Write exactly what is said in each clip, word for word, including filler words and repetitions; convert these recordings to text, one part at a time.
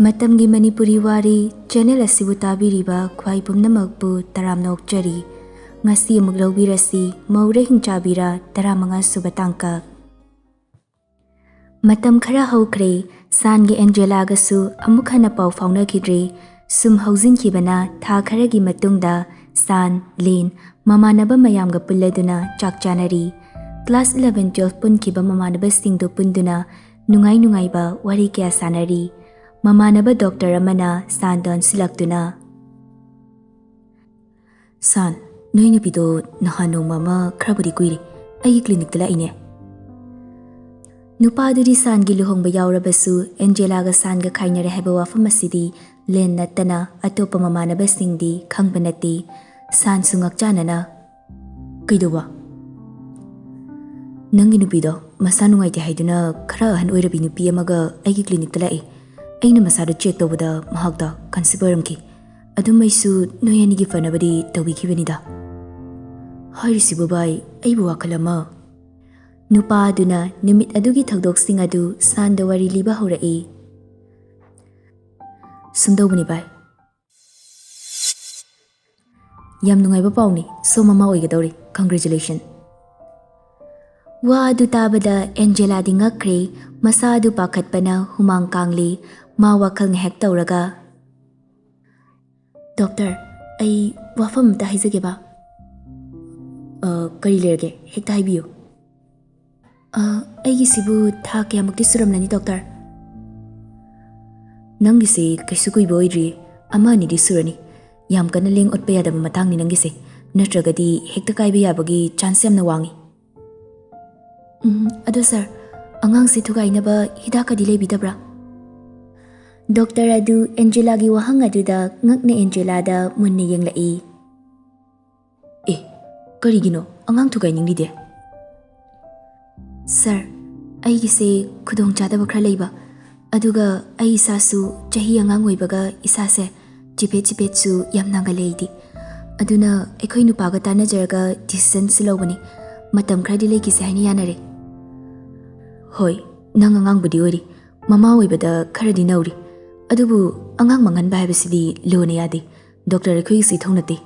ꯃꯇꯝꯒꯤ ꯃꯅꯤꯄꯨꯔꯤ ꯋꯥꯔꯤ ꯆꯦꯅꯦꯜ ꯑꯁꯤꯕꯨ ꯇꯥꯕꯤꯔꯤꯕ ꯈ꯭ꯋꯥꯏ ꯄꯨꯝꯅꯃꯛꯄꯨ ꯇꯔꯥꯝꯅ ꯑꯣꯛꯆꯔꯤ꯫ ꯉꯁꯤ ꯑꯃꯨꯛ ꯂꯧꯕꯤꯔꯁꯤ ꯃꯧꯔꯦ ꯍꯤꯡꯆꯥꯕꯤꯔꯥ ꯇꯔꯥꯃꯉꯥ ꯁꯨꯕ ꯇꯥꯡꯀꯛ꯫ ꯃꯇꯝ ꯈꯔ ꯍꯧꯈ꯭ꯔꯦ, ꯁꯥꯟꯒ ꯑꯦꯟꯖꯦꯂꯥꯒꯁꯨ ꯑꯃꯨꯛ ꯍꯟꯅ ꯄꯥꯎ ꯐꯥꯎꯅꯈꯤꯗ꯭ꯔꯦ꯫ ꯁꯨꯝ ꯍꯧꯖꯤꯟꯈꯤꯕꯅ ꯊꯥ ꯈꯔꯒꯤ ꯃꯇꯨꯡꯗ ꯁꯥꯟ, ꯂꯤꯟ, ꯃꯃꯥꯟꯅꯕ ꯃꯌꯥꯝꯒ ꯄꯨꯜꯂꯗꯨꯅ ꯆꯥꯛ ꯆꯥꯅꯔꯤ꯫ ꯀ꯭ꯂꯥꯁ ꯏꯂꯚꯦꯟ ꯇꯨꯋꯦꯜꯐ ꯄꯨꯟꯈꯤꯕ ꯃꯃꯥꯟꯅꯕꯁꯤꯡꯗꯨ ꯄꯨꯟꯗꯨꯅ ꯅꯨꯡꯉꯥꯏ ꯅꯨꯡꯉꯥꯏꯕ ꯋꯥꯔꯤ ꯀꯌꯥ ꯁꯥꯟꯅꯔꯤ꯫ ꯃꯃꯥꯟꯅꯕ ꯗꯣꯛꯇꯔ ꯑꯃꯅ ꯁꯥꯟꯗ ꯑꯣꯟꯁꯤꯜꯂꯛꯇꯨꯅ, "ꯁꯥꯟ, ꯅꯣꯏ ꯅꯨꯄꯤꯗꯣ ꯅꯍꯥꯟ ꯅꯣꯡꯃ ꯑꯃ ꯈꯔꯕꯨꯗꯤ ꯀꯨꯏꯔꯦ ꯑꯩꯒꯤ ꯀ꯭ꯂꯤꯅꯤꯛꯇ ꯂꯥꯛꯏꯅꯦ꯫ ꯅꯨꯄꯥꯗꯨꯗꯤ ꯁꯥꯟꯒꯤ ꯂꯨꯍꯣꯡꯕ ꯌꯥꯎꯔꯕꯁꯨ ꯑꯦꯟꯖꯦꯂꯥꯒ ꯁꯥꯟꯒ ꯈꯥꯏꯅꯔꯦ ꯍꯥꯏꯕ ꯋꯥꯐꯝ ꯑꯁꯤꯗꯤ ꯂꯦꯟ ꯅꯠꯇꯅ ꯑꯇꯣꯞꯄ ꯃꯃꯥꯟꯅꯕꯁꯤꯡꯗꯤ ꯈꯪꯕ ꯅꯠꯇꯦ꯫ ꯁꯥꯟꯁꯨ ꯉꯛꯆꯥꯅꯅ, "ꯀꯩꯗꯧꯕ?" "ꯅꯪꯒꯤ ꯅꯨꯄꯤꯗꯣ ꯃꯁꯥ ꯅꯨꯡꯉꯥꯏꯇꯦ ꯍꯥꯏꯗꯨꯅ ꯈꯔ ꯑꯍꯟ ꯑꯣꯏꯔꯕꯤ ꯅꯨꯄꯤ ꯑꯃꯒ ꯑꯩꯒꯤ ꯀ꯭ꯂꯤꯅꯤꯛꯇ ꯂꯥꯛꯏ꯫ ꯑꯩꯅ ꯃꯁꯥꯗꯣ ꯆꯦꯛ ꯇꯧꯕꯗ ꯃꯍꯥꯛꯇ ꯀꯟꯁꯤꯞ ꯑꯣꯏꯔꯝꯈꯤ꯫ ꯑꯗꯨꯝ ꯑꯩꯁꯨ ꯅꯣꯏ ꯑꯅꯤꯒꯤ ꯐꯅꯕꯗꯤ ꯇꯧꯕꯤꯈꯤꯕꯅꯤꯗ꯫" ꯍꯥꯏꯔꯤꯁꯤꯕꯨ ꯚꯥꯏ, ꯑꯩꯕꯨ ꯋꯥꯈꯜ ꯑꯃ꯫ ꯅꯨꯄꯥ ꯑꯗꯨꯅ ꯅꯨꯃꯤꯠ ꯑꯗꯨꯒꯤ ꯊꯧꯗꯣꯛꯁꯤꯡ ꯑꯗꯨ ꯁꯥꯟꯗ ꯋꯥꯔꯤ ꯂꯤꯕ ꯍꯧꯔꯛꯏ꯫ "ꯁꯨꯝꯗꯧꯕꯅꯤ ꯚꯥꯏ, ꯌꯥꯝ ꯅꯨꯡꯉꯥꯏꯕ ꯄꯥꯎꯅꯤ, ꯁꯣꯝ ꯃꯃꯥ ꯑꯣꯏꯒꯗꯧꯔꯤ꯫ Congratulation!" ꯋꯥ ꯑꯗꯨ ꯇꯥꯕꯗ ꯑꯦꯟꯖꯦꯂꯥꯗꯤ ꯉꯛꯈ꯭ꯔꯦ꯫ ꯃꯁꯥ ꯑꯗꯨ ꯄꯥꯈꯠꯄꯅ ꯍꯨꯃꯥꯡ ꯀꯥꯡꯂꯤ꯫ ꯃꯥ ꯋꯥꯈꯜ ꯉꯥꯏꯍꯥꯛ ꯇꯧꯔꯒ, "ꯗꯣꯛꯇꯔ, ꯑꯩ ꯋꯥꯐꯝ ꯑꯝꯇ ꯍꯥꯏꯖꯒꯦꯕ꯫" "ꯑ, ꯀꯔꯤ ꯂꯩꯔꯒꯦ? ꯍꯦꯛꯇ ꯍꯥꯏꯕꯤꯌꯨ꯫" "ꯑ, ꯑꯩꯒꯤꯁꯤꯕꯨ ꯊꯥ ꯀꯌꯥꯃꯨꯛꯇꯤ ꯁꯨꯔꯝꯂꯅꯤ, ꯗꯣꯛꯇꯔ?" "ꯅꯪꯒꯤꯁꯤ ꯀꯩꯁꯨ ꯀꯨꯏꯕ ꯑꯣꯏꯗ꯭ꯔꯤ, ꯑꯃ ꯑꯅꯤꯗꯤ ꯁꯨꯔꯅꯤ꯫ ꯌꯥꯝ ꯀꯟꯅ ꯂꯦꯡ ꯑꯣꯠꯄ ꯌꯥꯗꯕ ꯃꯇꯥꯡꯅꯤ ꯅꯪꯒꯤꯁꯦ, ꯅꯠꯇ꯭ꯔꯒꯗꯤ ꯍꯦꯛꯇ ꯀꯥꯏꯕ ꯌꯥꯕꯒꯤ ꯆꯥꯟꯁ ꯌꯥꯝꯅ ꯋꯥꯡꯉꯤ꯫" "ꯎꯝ, ꯑꯗꯣ ꯁꯥꯔ, ꯑꯉꯥꯡꯁꯦ ꯊꯨꯒꯥꯏꯅꯕ ꯍꯤꯗꯥꯛꯀꯗꯤ ꯂꯩꯕꯤꯗꯕ꯭ꯔꯥ?" ꯗꯣꯛꯇꯔ ꯑꯗꯨ ꯑꯦꯟꯖꯦꯂꯥꯒꯤ ꯋꯥꯍꯪ ꯑꯗꯨꯗ ꯉꯛꯅ ꯑꯦꯟꯖꯦꯂꯥꯗ ꯃꯨꯟꯅ ꯌꯦꯡꯂꯛꯏ꯫ "ꯑꯦ, ꯀꯔꯤꯒꯤꯅꯣ ꯑꯉꯥꯡ ꯊꯨꯒꯥꯏꯅꯤꯡꯂꯤꯗꯦ?" "ꯁꯥꯔ, ꯑꯩꯒꯤꯁꯦ ꯈꯨꯗꯣꯡꯆꯥꯗꯕ ꯈꯔ ꯂꯩꯕ, ꯑꯗꯨꯒ ꯑꯩ ꯏꯁꯥꯁꯨ ꯆꯍꯤ ꯑꯉꯥꯡ ꯑꯣꯏꯕꯒ ꯏꯁꯥꯁꯦ ꯆꯤꯄꯦꯠ ꯆꯤꯄꯦꯠꯁꯨ ꯌꯥꯝ ꯅꯥꯒꯜꯂꯦ ꯑꯩꯗꯤ꯫ ꯑꯗꯨꯅ ꯑꯩꯈꯣꯏ ꯅꯨꯄꯥꯒ ꯇꯥꯟꯅꯖꯔꯒ ꯗꯤꯁꯤꯖꯟꯁꯤ ꯂꯧꯕꯅꯤ꯫ ꯃꯇꯝ ꯈꯔꯗꯤ ꯂꯩꯈꯤꯁꯦ ꯍꯥꯏꯅ ꯌꯥꯅꯔꯦ꯫" "ꯍꯣꯏ, ꯅꯪ ꯑꯉꯥꯡꯕꯨꯗꯤ ꯑꯣꯏꯔꯤ, ꯃꯃꯥ ꯑꯣꯏꯕꯗ ꯈꯔꯗꯤ ꯅꯧꯔꯤ꯫ ꯑꯗꯨꯕꯨ ꯑꯉꯥꯡ ꯃꯥꯡꯍꯟꯕ ꯍꯥꯏꯕꯁꯤꯗꯤ ꯂꯣꯅ ꯌꯥꯗꯦ꯫ ꯗꯣꯛꯇꯔ ꯑꯩꯈꯣꯏꯒꯤꯁꯨ ꯏꯊꯧ ꯅꯠꯇꯦ꯫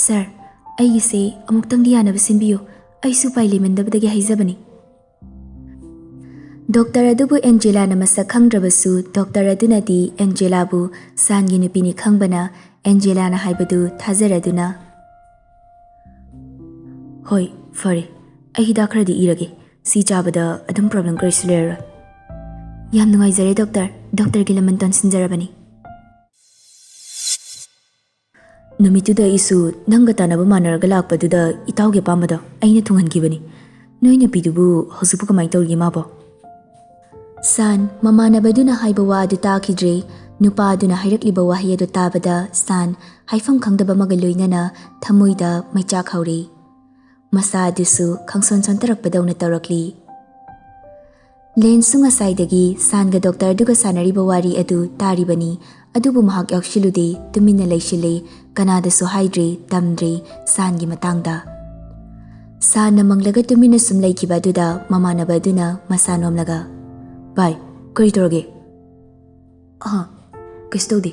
ꯁꯥꯔ, ꯑꯩꯒꯤꯁꯦ ꯑꯃꯨꯛꯇꯪꯗꯤ ꯌꯥꯅꯕ ꯁꯤꯟꯕꯤꯌꯨ꯫ ꯑꯩꯁꯨ ꯎꯄꯥꯏ ꯂꯩꯃꯟꯗꯕꯗꯒꯤ ꯍꯥꯏꯖꯕꯅꯤ꯫ ꯗꯣꯛꯇꯔ ꯑꯗꯨꯕꯨ ꯑꯦꯟꯖꯦꯂꯥꯅ ꯃꯁꯛ ꯈꯪꯗ꯭ꯔꯕꯁꯨ, ꯗꯣꯛꯇꯔ ꯑꯗꯨꯅꯗꯤ ꯑꯦꯟꯖꯦꯂꯥꯕꯨ ꯁꯥꯟꯒꯤ ꯅꯨꯄꯤꯅꯤ ꯈꯪꯕꯅ ꯑꯦꯟꯖꯦꯂꯥꯅ ꯍꯥꯏꯕꯗꯨ ꯊꯥꯖꯔꯗꯨꯅ, "ꯍꯣꯏ, ꯐꯔꯦ꯫ ꯑꯩ ꯍꯤꯗꯥꯛ ꯈꯔꯗꯤ ꯏꯔꯒꯦ꯫ ꯁꯤ ꯆꯥꯕꯗ ꯑꯗꯨꯝ ꯄ꯭ꯔꯣꯕ꯭ꯂꯦꯝ ꯀꯔꯤꯁꯨ ꯂꯩꯔꯔꯣꯏ꯫ ꯌꯥꯝ ꯅꯨꯡꯉꯥꯏꯖꯔꯦ ꯗꯣꯛꯇꯔ꯫ ꯗꯣꯛꯇꯔꯒꯤ ꯂꯃꯟ ꯇꯣꯟꯁꯤꯟꯖꯔꯕꯅꯤ꯫" ꯅꯨꯃꯤꯠꯇꯨꯗ ꯑꯩꯁꯨ ꯅꯪꯒ ꯇꯥꯟꯅꯕ ꯃꯥꯟꯅꯔꯒ ꯂꯥꯛꯄꯗꯨꯗ ꯏꯇꯥꯎꯒꯤ ꯑꯄꯥꯝꯕꯗꯣ ꯑꯩꯅ ꯊꯨꯡꯍꯟꯈꯤꯕꯅꯤ꯫ ꯅꯣꯏ ꯅꯨꯄꯤꯗꯨꯕꯨ ꯍꯧꯖꯤꯛꯄꯨ ꯀꯃꯥꯏꯅ ꯇꯧꯔꯤꯒꯦ ꯃꯥꯕꯣ? ꯁꯥꯟ, ꯃꯃꯥꯟꯅꯕꯗꯨꯅ ꯍꯥꯏꯕ ꯋꯥ ꯑꯗꯨ ꯇꯥꯈꯤꯗ꯭ꯔꯦ꯫ ꯅꯨꯄꯥ ꯑꯗꯨꯅ ꯍꯥꯏꯔꯛꯂꯤꯕ ꯋꯥꯍꯩ ꯑꯗꯨ ꯇꯥꯕꯗ ꯁꯥꯟ ꯍꯥꯏꯐꯝ ꯈꯪꯗꯕ ꯑꯃꯒ ꯂꯣꯏꯅꯅ ꯊꯃꯣꯏꯗ ꯃꯩꯆꯥꯛ ꯍꯧꯔꯦ꯫ ꯃꯁꯥ ꯑꯗꯨꯁꯨ ꯈꯪꯁꯣꯟ ꯁꯣꯟꯊꯔꯛꯄꯗꯧꯅ ꯇꯧꯔꯛꯂꯤ꯫ ꯂꯦꯟꯁꯨ ꯉꯁꯥꯏꯗꯒꯤ ꯁꯥꯟꯒ ꯗꯣꯛꯇꯔꯗꯨꯒ ꯁꯥꯟꯅꯔꯤꯕ ꯋꯥꯔꯤ ꯑꯗꯨ ꯇꯥꯔꯤꯕꯅꯤ, ꯑꯗꯨꯕꯨ ꯃꯍꯥꯛ ꯌꯥꯎꯁꯤꯜꯂꯨꯗꯦ, ꯇꯨꯃꯤꯟꯅ ꯂꯩꯁꯤꯜꯂꯤ, ꯀꯅꯥꯗꯁꯨ ꯍꯥꯏꯗ꯭ꯔꯤ, ꯇꯝꯗ꯭ꯔꯤ ꯁꯥꯟꯒꯤ ꯃꯇꯥꯡꯗ꯫ ꯁꯥꯟꯅ ꯃꯪꯂꯒ ꯇꯨꯃꯤꯟꯅ ꯁꯨꯝ ꯂꯩꯈꯤꯕ ꯑꯗꯨꯗ ꯃꯃꯥꯟꯅꯕ ꯑꯗꯨꯅ ꯃꯁꯥ ꯅꯣꯝꯂꯒ, "ꯚꯥꯏ, ꯀꯔꯤ ꯇꯧꯔꯒꯦ?" "ꯑꯍ, ꯀꯩꯁꯨ ꯇꯧꯗꯦ꯫"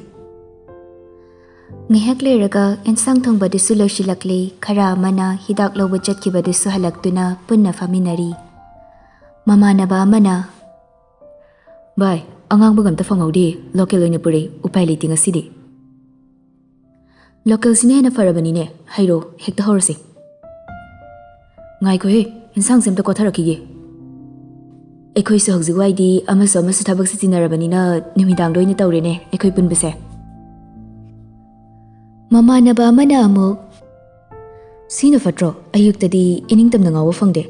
ꯉꯥꯏꯍꯥꯛ ꯂꯩꯔꯒ ꯑꯦꯟꯁꯥꯡ ꯊꯣꯡꯕꯗꯨꯁꯨ ꯂꯣꯏꯁꯤꯜꯂꯛꯂꯦ꯫ ꯈꯔ ꯑꯃꯅ ꯍꯤꯗꯥꯛ ꯂꯧꯕ ꯆꯠꯈꯤꯕꯗꯨꯁꯨ ꯍꯜꯂꯛꯇꯨꯅ ꯄꯨꯟꯅ ꯐꯝꯃꯤꯟꯅꯔꯤ꯫ ꯃꯃꯥꯟꯅꯕ ꯑꯃꯅ, "ꯚꯥꯏ, ꯑꯉꯥꯡꯕꯒ ꯑꯝꯇ ꯐꯪꯍꯧꯗꯦ, ꯂꯣꯀꯦꯜ ꯑꯣꯏꯅ ꯄꯨꯔꯛꯏ, ꯎꯄꯥꯏ ꯂꯩꯇꯦ ꯉꯁꯤꯗꯤ꯫" "ꯂꯣꯀꯦꯜꯁꯤꯅ ꯍꯦꯟꯅ ꯐꯔꯕꯅꯤꯅꯦ, ꯍꯩꯔꯣ, ꯍꯦꯛꯇ ꯍꯧꯔꯁꯤ꯫" "ꯉꯥꯏꯈꯣꯍꯦ, ꯏꯟꯁꯥꯡꯁꯦ ꯑꯝꯇ ꯀꯣꯊꯔꯛꯈꯤꯒꯦ꯫" ꯑꯩꯈꯣꯏꯁꯨ ꯍꯧꯖꯤꯛ ꯋꯥꯏꯗꯤ ꯑꯃꯁꯨ ꯑꯃꯁꯨ ꯊꯕꯛꯁꯦ ꯆꯤꯟꯅꯔꯕꯅꯤꯅ ꯅꯨꯃꯤꯗꯥꯡꯗ ꯑꯣꯏꯅ ꯇꯧꯔꯦꯅꯦ ꯑꯩꯈꯣꯏ ꯄꯨꯟꯕꯁꯦ꯫ ꯃꯃꯥꯟꯅꯕ ꯑꯃꯅ ꯑꯃꯨꯛ, "ꯁꯤꯅ ꯐꯠꯇ꯭ꯔꯣ? ꯑꯌꯨꯛꯇꯗꯤ ꯏꯅꯤꯡꯇꯝꯅ ꯉꯥꯎꯕ ꯐꯪꯗꯦ,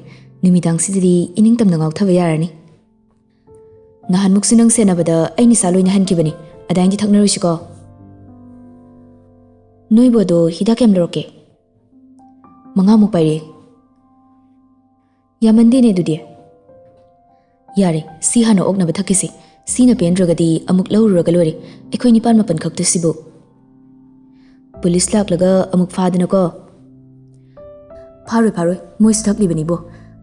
ꯅꯨꯃꯤꯗꯥꯡꯁꯤꯗꯗꯤ ꯏꯅꯤꯡꯇꯝꯅ ꯉꯥꯎꯊꯕ ꯌꯥꯔꯅꯤ꯫ ꯅꯍꯥꯟꯃꯨꯛꯁꯨ ꯅꯪ ꯁꯦꯟꯅꯕꯗ ꯑꯩ ꯅꯤꯁꯥ ꯂꯣꯏꯅ ꯍꯟꯈꯤꯕꯅꯤ, ꯑꯗꯥꯏꯅꯗꯤ ꯊꯛꯅꯔꯣꯏꯁꯤꯀꯣ꯫" "ꯅꯣꯏꯕꯨ ꯑꯗꯣ ꯍꯤꯗꯥꯛ ꯀꯌꯥꯝ ꯂꯧꯔꯛꯀꯦ?" "ꯃꯉꯥꯃꯨꯛ ꯄꯥꯏꯔꯛꯑꯦ꯫" "ꯌꯥꯝꯃꯟꯗꯦꯅꯦ ꯑꯗꯨꯗꯤ꯫" "ꯌꯥꯔꯦ, ꯁꯤ ꯍꯥꯟꯅ ꯑꯣꯛꯅꯕ ꯊꯛꯈꯤꯁꯤ꯫ ꯁꯤꯅ ꯄꯦꯟꯗ꯭ꯔꯒꯗꯤ ꯑꯃꯨꯛ ꯂꯧꯔꯨꯔꯒ ꯂꯣꯏꯔꯦ, ꯑꯩꯈꯣꯏ ꯅꯤꯄꯥꯟ ꯃꯥꯄꯟ ꯈꯛꯇꯁꯤꯕꯨ꯫" "ꯄꯨꯂꯤꯁ ꯂꯥꯛꯂꯒ ꯑꯃꯨꯛ ꯐꯥꯗꯅꯀꯣ꯫" "ꯐꯥꯔꯣꯏ, ꯐꯥꯔꯣꯏ, ꯃꯣꯏꯁꯨ ꯊꯛꯂꯤꯕꯅꯤꯕꯣ꯫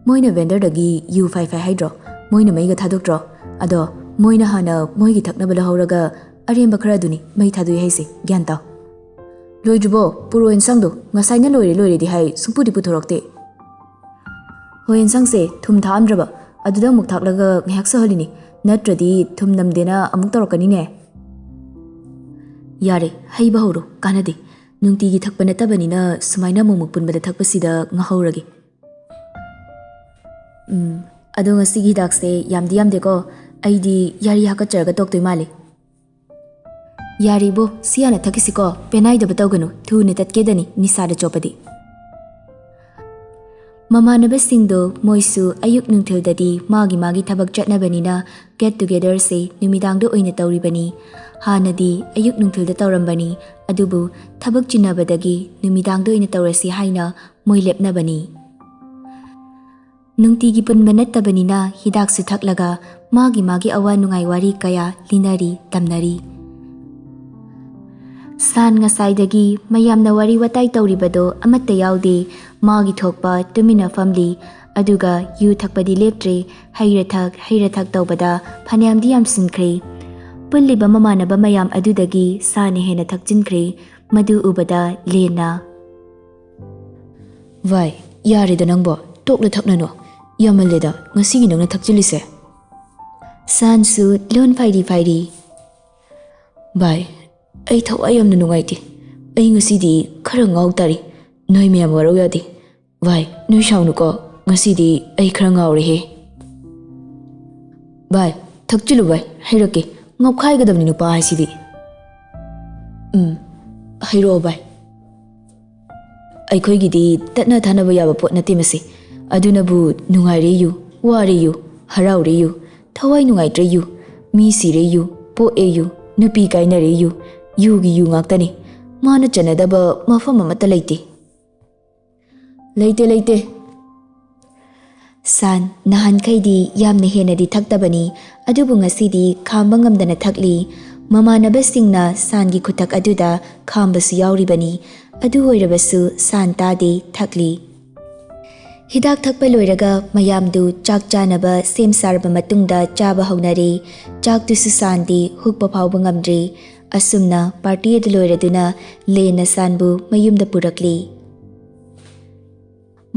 ꯃꯣꯏꯅ ꯚꯦꯟꯗꯔꯗꯒꯤ ꯌꯨ ꯐꯥꯏ ꯐꯥꯏ ꯍꯥꯏꯗ꯭ꯔꯣ? ꯃꯣꯏꯅ ꯃꯩꯒ ꯊꯥꯗꯣꯛꯇ꯭ꯔꯣ? ꯑꯗꯣ ꯃꯣꯏꯅ ꯍꯥꯟꯅ ꯃꯣꯏꯒꯤ ꯊꯛꯅꯕ ꯂꯧꯍꯧꯔꯒ ꯑꯔꯦꯝꯕ ꯈꯔ ꯑꯗꯨꯅꯤ ꯃꯩ ꯊꯥꯗꯣꯛꯏ ꯍꯥꯏꯁꯦ, ꯒ꯭ꯌꯥꯟ ꯇꯥꯎ꯫ ꯂꯣꯏꯗ꯭ꯔꯤꯕꯣ? ꯄꯨꯔꯛꯑꯣ ꯏꯟꯁꯥꯡꯗꯣ꯫ ꯉꯁꯥꯏꯅ ꯂꯣꯏꯔꯦ ꯂꯣꯏꯔꯦꯗꯤ ꯍꯥꯏ, ꯁꯨꯡꯄꯨꯗꯤ ꯄꯨꯊꯣꯔꯛꯇꯦ꯫ ꯍꯣꯏ, ꯏꯟꯁꯥꯡꯁꯦ ꯊꯨꯝ ꯊꯥꯛꯑꯝꯗ꯭ꯔꯕ, ꯑꯗꯨꯗ ꯑꯃꯨꯛ ꯊꯥꯛꯂꯒ ꯉꯥꯏꯍꯥꯛ ꯁꯧꯍꯜꯂꯤꯅꯤ, ꯅꯠꯇ꯭ꯔꯗꯤ ꯊꯨꯝ ꯅꯝꯗꯦꯅ ꯑꯃꯨꯛ ꯇꯧꯔꯛꯀꯅꯤꯅꯦ꯫ ꯌꯥꯔꯦ, ꯍꯩꯕ ꯍꯧꯔꯣ, ꯀꯥꯟꯅꯗꯦ꯫ ꯅꯨꯡꯇꯤꯒꯤ ꯊꯛꯄ ꯅꯠꯇꯕꯅꯤꯅ ꯁꯨꯃꯥꯏꯅ ꯑꯃꯨꯛꯃꯨꯛ ꯄꯨꯟꯕꯗ ꯊꯛꯄꯁꯤꯗ ꯉꯥꯍꯧꯔꯒꯦ꯫ ꯎꯝ, ꯑꯗꯣ ꯉꯁꯤꯒꯤ ꯍꯤꯗꯥꯛꯁꯦ ꯌꯥꯝꯗꯤ ꯌꯥꯝꯗꯦꯀꯣ꯫ ꯑꯩꯗꯤ ꯌꯥꯔꯤ ꯍꯥꯀꯠꯆꯔꯒ ꯇꯣꯛꯇꯣꯏ ꯃꯥꯜꯂꯦ꯫ ꯌꯥꯔꯤꯕꯣ, ꯁꯤ ꯍꯥꯟꯅ ꯊꯛꯈꯤꯁꯤꯀꯣ꯫ ꯄꯦꯅꯥꯏꯗꯕ ꯇꯧꯒꯅꯨ, ꯊꯨꯅ ꯇꯠꯀꯦꯗꯅꯤ ꯅꯤꯁꯥꯗ ꯆꯣꯞꯄꯗꯤ꯫ ꯃꯃꯥꯟꯅꯕꯁꯤꯡꯗꯣ ꯃꯣꯏꯁꯨ ꯑꯌꯨꯛ ꯅꯨꯡꯊꯤꯜꯗꯗꯤ ꯃꯥꯒꯤ ꯃꯥꯒꯤ ꯊꯕꯛ ꯆꯠꯅꯕꯅꯤꯅ get togetherꯁꯦ ꯅꯨꯃꯤꯗꯥꯡꯗ ꯑꯣꯏꯅ ꯇꯧꯔꯤꯕꯅꯤ꯫ ꯍꯥꯟꯅꯗꯤ ꯑꯌꯨꯛ ꯅꯨꯡꯊꯤꯜꯗ ꯇꯧꯔꯝꯕꯅꯤ, ꯑꯗꯨꯕꯨ ꯊꯕꯛ ꯆꯤꯟꯅꯕꯗꯒꯤ ꯅꯨꯃꯤꯗꯥꯡꯗ ꯑꯣꯏꯅ ꯇꯧꯔꯁꯤ ꯍꯥꯏꯅ ꯃꯣꯏ ꯂꯦꯞꯅꯕꯅꯤ꯫ ꯅꯨꯡꯇꯤꯒꯤ ꯄꯨꯟꯕ ꯅꯠꯇꯕꯅꯤꯅ ꯍꯤꯗꯥꯛꯁꯨ ꯊꯛꯂꯒ ꯃꯥꯒꯤ ꯃꯥꯒꯤ ꯑꯋꯥ ꯅꯨꯡꯉꯥꯏ ꯋꯥꯔꯤ ꯀꯌꯥ ꯂꯤꯅꯔꯤ, ꯇꯝꯅꯔꯤ꯫ ꯁꯥꯟ ꯉꯁꯥꯏꯗꯒꯤ ꯃꯌꯥꯝꯅ ꯋꯥꯔꯤ ꯋꯥꯇꯥꯏ ꯇꯧꯔꯤꯕꯗꯣ ꯑꯃꯠꯇ ꯌꯥꯎꯗꯦ꯫ ꯃꯥꯒꯤ ꯊꯣꯛꯄ ꯇꯨꯃꯤꯟꯅ ꯐꯝꯂꯤ꯫ ꯑꯗꯨꯒ ꯌꯨ ꯊꯛꯄꯗꯤ ꯂꯦꯞꯇ꯭ꯔꯦ꯫ ꯍꯩꯔ ꯊꯛ, ꯍꯩꯔ ꯊꯛ ꯇꯧꯕꯗ ꯐꯅꯌꯥꯝꯗꯤ ꯌꯥꯝꯁꯤꯟꯈ꯭ꯔꯦ꯫ ꯄꯨꯜꯂꯤꯕ ꯃꯃꯥꯟꯅꯕ ꯃꯌꯥꯝ ꯑꯗꯨꯗꯒꯤ ꯁꯥꯟꯅ ꯍꯦꯟꯅ ꯊꯛꯆꯤꯟꯈ꯭ꯔꯦ꯫ ꯃꯗꯨ ꯎꯕꯗ ꯂꯦꯟꯅ, "ꯚꯥꯏ, ꯌꯥꯔꯦꯗ ꯅꯪꯕꯣ, ꯇꯣꯛꯅ ꯊꯛꯅꯅꯣ꯫ ꯌꯥꯝꯃꯜꯂꯦꯗ ꯉꯁꯤꯒꯤ ꯅꯪꯅ ꯊꯛꯆꯤꯜꯂꯤꯁꯦ꯫" ꯁꯥꯟꯁꯨ ꯂꯣꯟ ꯐꯥꯏꯔꯤ ꯐꯥꯏꯔꯤ, "ꯚꯥꯏ, ꯑꯩ ꯊꯋꯥꯏ ꯌꯥꯝꯅ ꯅꯨꯡꯉꯥꯏꯇꯦ꯫ ꯑꯩ ꯉꯁꯤꯗꯤ ꯈꯔ ꯉꯥꯎ ꯇꯥꯔꯤ꯫ ꯅꯣꯏ ꯃꯌꯥꯝ ꯋꯥꯔꯧ ꯌꯥꯗꯦ꯫ ꯚꯥꯏ, ꯅꯣꯏ ꯁꯥꯎꯅꯨꯀꯣ, ꯉꯁꯤꯗꯤ ꯑꯩ ꯈꯔ ꯉꯥꯎꯔꯦꯍꯦ꯫" "ꯚꯥꯏ, ꯊꯛꯆꯤꯜꯂꯨ ꯚꯥꯏ, ꯍꯩꯔꯛꯀꯦ꯫ ꯉꯥꯎꯈꯥꯏꯒꯗꯕꯅꯤ ꯅꯨꯄꯥ ꯍꯥꯏꯁꯤꯗꯤ꯫" "ꯎꯝ, ꯍꯩꯔꯛꯑꯣ ꯚꯥꯏ꯫ ꯑꯩꯈꯣꯏꯒꯤꯗꯤ ꯇꯠꯅ ꯊꯥꯅꯕ ꯌꯥꯕ ꯄꯣꯠ ꯅꯠꯇꯦ ꯃꯁꯤ꯫ ꯑꯗꯨꯅꯕꯨ ꯅꯨꯡꯉꯥꯏꯔꯦ ꯌꯨ, ꯋꯥꯔꯦ ꯌꯨ, ꯍꯔꯥꯎꯔꯦ ꯌꯨ, ꯊꯋꯥꯏ ꯅꯨꯡꯉꯥꯏꯇ꯭ꯔꯦ ꯌꯨ, ꯃꯤ ꯁꯤꯔꯦ ꯌꯨ, ꯄꯣꯛꯑꯦ ꯌꯨ, ꯅꯨꯄꯤ ꯀꯥꯏꯅꯔꯦ ꯌꯨ, ꯌꯨꯒꯤ ꯌꯨ ꯉꯥꯛꯇꯅꯤ꯫ ꯃꯥꯅ ꯆꯟꯅꯗꯕ ꯃꯐꯝ ꯑꯃꯠꯇ ꯂꯩꯇꯦ꯫" "ꯂꯩꯇꯦ, ꯂꯩꯇꯦ꯫" ꯁꯥꯟ ꯅꯍꯥꯟꯈꯩꯗꯤ ꯌꯥꯝꯅ ꯍꯦꯟꯅꯗꯤ ꯊꯛꯇꯕꯅꯤ, ꯑꯗꯨꯕꯨ ꯉꯁꯤꯗꯤ ꯈꯥꯝꯕ ꯉꯝꯗꯅ ꯊꯛꯂꯤ꯫ ꯃꯃꯥꯟꯅꯕꯁꯤꯡꯅ ꯁꯥꯟꯒꯤ ꯈꯨꯊꯛ ꯑꯗꯨꯗ ꯈꯥꯝꯕꯁꯨ ꯌꯥꯎꯔꯤꯕꯅꯤ꯫ ꯑꯗꯨ ꯑꯣꯏꯔꯕꯁꯨ ꯁꯥꯟ ꯇꯥꯗꯦ, ꯊꯛꯂꯤ꯫ ꯍꯤꯗꯥꯛ ꯊꯛꯄ ꯂꯣꯏꯔꯒ ꯃꯌꯥꯝꯗꯨ ꯆꯥꯛ ꯆꯥꯅꯕ ꯁꯦꯝ ꯁꯥꯔꯕ ꯃꯇꯨꯡꯗ ꯆꯥꯕ ꯍꯧꯅꯔꯦ꯫ ꯆꯥꯛꯇꯨꯁꯨ ꯁꯥꯟꯗꯤ ꯍꯨꯛꯄ ꯐꯥꯎꯕ ꯉꯝꯗ꯭ꯔꯤ꯫ ꯑꯁꯨꯝꯅ ꯄꯥꯔꯇꯤ ꯑꯗꯨ ꯂꯣꯏꯔꯗꯨꯅ ꯂꯦꯟꯅ ꯁꯥꯟꯕꯨ ꯃꯌꯨꯝꯗ ꯄꯨꯔꯛꯂꯤ꯫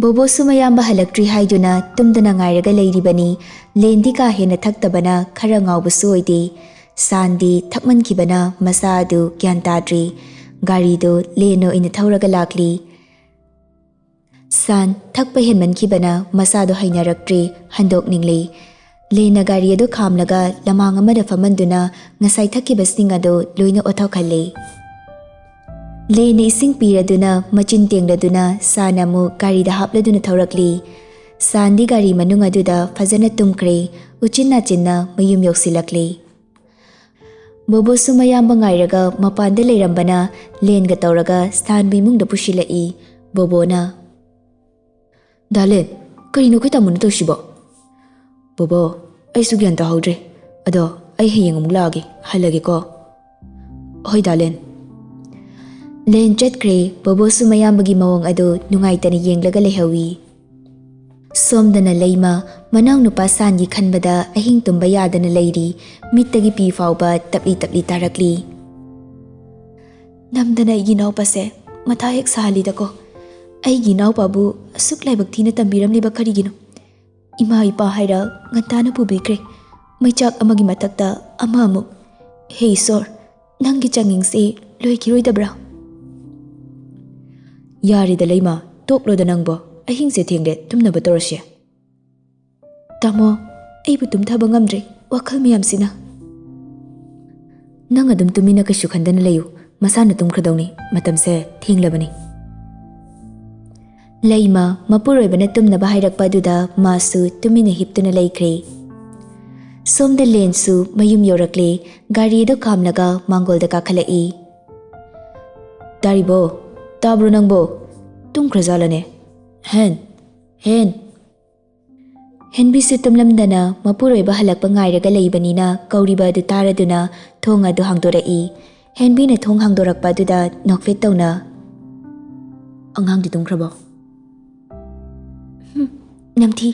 ꯕꯣꯕꯣꯁꯨ ꯃꯌꯥꯝꯕ ꯍꯜꯂꯛꯇ꯭ꯔꯤ ꯍꯥꯏꯗꯨꯅ ꯇꯨꯝꯗꯅ ꯉꯥꯏꯔꯒ ꯂꯩꯔꯤꯕꯅꯤ꯫ ꯂꯦꯟꯗꯤ ꯀꯥ ꯍꯦꯟꯅ ꯊꯛꯇꯕꯅ ꯈꯔ ꯉꯥꯎꯕꯁꯨ ꯑꯣꯏꯗꯦ꯫ ꯁꯥꯟꯗꯤ ꯊꯛꯃꯟꯈꯤꯕꯅ ꯃꯁꯥ ꯑꯗꯨ ꯒ꯭ꯌꯥꯟ ꯇꯥꯗ꯭ꯔꯤ꯫ ꯒꯥꯔꯤꯗꯨ ꯂꯦꯟꯅ ꯑꯣꯏꯅ ꯊꯧꯔꯒ ꯂꯥꯛꯂꯤ꯫ ꯁꯥꯟ ꯊꯛꯄ ꯍꯦꯟꯃꯟꯈꯤꯕꯅ ꯃꯁꯥꯗꯣ ꯍꯩꯅꯔꯛꯇ꯭ꯔꯦ, ꯍꯟꯗꯣꯛꯅꯤꯡꯂꯦ꯫ ꯂꯦꯟꯅ ꯒꯥꯔꯤ ꯑꯗꯨ ꯈꯥꯝꯂꯒ ꯂꯃꯥꯡ ꯑꯃꯗ ꯐꯝꯍꯟꯗꯨꯅ ꯉꯁꯥꯏ ꯊꯛꯈꯤꯕꯁꯤꯡ ꯑꯗꯨ ꯂꯣꯏꯅ ꯑꯣꯠꯊꯣꯛꯍꯜꯂꯦ꯫ ꯂꯦꯟꯅ ꯏꯁꯤꯡ ꯄꯤꯔꯗꯨꯅ ꯃꯆꯤꯟ ꯇꯦꯡꯂꯗꯨꯅ ꯁꯥꯟ ꯑꯃꯨꯛ ꯒꯥꯔꯤꯗ ꯍꯥꯞꯂꯗꯨꯅ ꯊꯧꯔꯛꯂꯤ꯫ ꯁꯥꯟꯗꯤ ꯒꯥꯔꯤ ꯃꯅꯨꯡ ꯑꯗꯨꯗ ꯐꯖꯅ ꯇꯨꯝꯈ꯭ꯔꯦ, ꯎꯆꯤꯟ ꯅꯥꯆꯤꯟꯅ ꯃꯌꯨꯝ ꯌꯧꯁꯤꯜꯂꯛꯂꯤ꯫ ꯕꯣꯕꯣꯁꯨ ꯃꯌꯥꯝꯕ ꯉꯥꯏꯔꯒ ꯃꯄꯥꯟꯗ ꯂꯩꯔꯝꯕꯅ ꯂꯦꯟꯒ ꯇꯧꯔꯒ ꯁꯥꯟꯕꯨ ꯏꯃꯨꯡꯗ ꯄꯨꯁꯤꯜꯂꯛꯏ꯫ ꯕꯣꯕꯣꯅ, "ꯗꯥꯂꯦꯟ, ꯀꯔꯤꯅꯣ ꯑꯩꯈꯣꯏ ꯇꯥꯃꯣꯅ ꯇꯧꯔꯤꯁꯤꯕꯣ?" "ꯕꯣꯕꯣ, ꯑꯩꯁꯨ ꯒ꯭ꯌꯥꯟ ꯇꯥꯍꯧꯗ꯭ꯔꯦ꯫ ꯑꯗꯣ ꯑꯩ ꯍꯌꯦꯡ ꯑꯃꯨꯛ ꯂꯥꯛꯑꯒꯦ, ꯍꯜꯂꯒꯦꯀꯣ?" "ꯍꯣꯏ ꯗꯥꯂꯦꯟ꯫" ꯂꯦꯟ ꯆꯠꯈ꯭ꯔꯦ꯫ ꯕꯣꯕꯣꯁꯨ ꯃꯌꯥꯝꯕꯒꯤ ꯃꯑꯣꯡ ꯑꯗꯨ ꯅꯨꯡꯉꯥꯏꯇꯅ ꯌꯦꯡꯂꯒ ꯂꯩꯍꯧꯏ꯫ ꯁꯣꯝꯗꯅ ꯂꯩꯃ ꯃꯅꯥꯎꯅꯨꯄꯥ ꯁꯥꯟꯒꯤ ꯈꯟꯕꯗ ꯑꯍꯤꯡ ꯇꯨꯝꯕ ꯌꯥꯗꯅ ꯂꯩꯔꯤ꯫ ꯃꯤꯠꯇꯒꯤ ꯄꯤ ꯐꯥꯎꯕ ꯇꯞꯂꯤ ꯇꯞꯂꯤ ꯇꯥꯔꯛꯂꯤ꯫ "ꯅꯝꯗꯅ ꯑꯩꯒꯤ ꯏꯅꯥꯎꯄꯥꯁꯦ ꯃꯊꯥ ꯍꯦꯛ ꯁꯥꯍꯜꯂꯤꯗꯀꯣ꯫ ꯑꯩꯒꯤ ꯏꯅꯥꯎꯄꯥꯕꯨ ꯑꯁꯨꯛ ꯂꯥꯏꯕꯛ ꯊꯤꯅ ꯇꯝꯕꯤꯔꯝꯂꯤꯕ ꯀꯔꯤꯒꯤꯅꯣ? ꯏꯃꯥ ꯏꯄꯥ ꯍꯥꯏꯔ ꯉꯟꯇꯥꯅ ꯄꯨꯕꯤꯈ꯭ꯔꯦ꯫ ꯃꯩꯆꯥꯛ ꯑꯃꯒꯤ ꯃꯊꯛꯇ ꯑꯃ ꯑꯃꯨꯛ꯫ ꯍꯦ ꯏꯁꯣꯔ, ꯅꯪꯒꯤ ꯆꯥꯡꯌꯦꯡꯁꯦ ꯂꯣꯏꯈꯤꯔꯣꯏꯗꯕ꯭ꯔꯥ?" "ꯌꯥꯔꯦꯗ ꯂꯩꯃ, ꯇꯣꯛꯂꯣꯗ ꯅꯪꯕꯣ꯫ ꯑꯍꯤꯡꯁꯦ ꯊꯦꯡꯂꯦ, ꯇꯨꯝꯅꯕ ꯇꯧꯔꯁꯦ꯫" "ꯇꯥꯃꯣ, ꯑꯩꯕꯨ ꯇꯨꯝꯊꯕ ꯉꯝꯗ꯭ꯔꯦ ꯋꯥꯈꯜ ꯃꯌꯥꯝꯁꯤꯅ꯫" "ꯅꯪ ꯑꯗꯨꯝ ꯇꯨꯃꯤꯟꯅ ꯀꯩꯁꯨ ꯈꯟꯗꯅ ꯂꯩꯌꯨ, ꯃꯁꯥꯅ ꯇꯨꯝꯈ꯭ꯔꯗꯧꯅꯤ, ꯃꯇꯝꯁꯦ ꯊꯦꯡꯂꯕꯅꯤ꯫" ꯂꯩꯃ ꯃꯄꯨꯔꯣꯏꯕꯅ ꯇꯨꯝꯅꯕ ꯍꯥꯏꯔꯛꯄ ꯑꯗꯨꯗ ꯃꯥꯁꯨ ꯇꯨꯃꯤꯟꯅ ꯍꯤꯞꯇꯨꯅ ꯂꯩꯈ꯭ꯔꯦ꯫ ꯁꯣꯝꯗ ꯂꯦꯟꯁꯨ ꯃꯌꯨꯝ ꯌꯧꯔꯛꯂꯦ꯫ ꯒꯥꯔꯤ ꯑꯗꯨ ꯈꯥꯝꯂꯒ ꯃꯥꯡꯒꯣꯜꯗ ꯀꯥꯈꯠꯂꯛꯏ꯫ "ꯇꯥꯔꯤꯕꯣ? ꯇꯥꯕ꯭ꯔꯣ ꯅꯪꯕꯣ? ꯇꯨꯝꯈ꯭ꯔꯖꯥꯠꯂꯅꯦ? Hand, hand." ꯍꯦꯟꯕꯤꯁꯨ ꯇꯨꯝꯂꯝꯗꯅ ꯃꯄꯨꯔꯣꯏꯕ ꯍꯜꯂꯛꯄ ꯉꯥꯏꯔꯒ ꯂꯩꯕꯅꯤꯅ ꯀꯧꯔꯤꯕ ꯑꯗꯨ ꯇꯥꯔꯗꯨꯅ ꯊꯣꯡ ꯑꯗꯨ ꯍꯥꯡꯗꯣꯔꯛꯏ꯫ ꯍꯦꯟꯕꯤꯅ ꯊꯣꯡ ꯍꯥꯡꯗꯣꯔꯛꯄ ꯑꯗꯨꯗ ꯅꯣꯛꯐꯦꯠ ꯇꯧꯅ, "ꯑꯉꯥꯡꯗꯤ ꯇꯨꯝꯈ꯭ꯔꯕꯣ?" ꯅꯝꯊꯤ꯫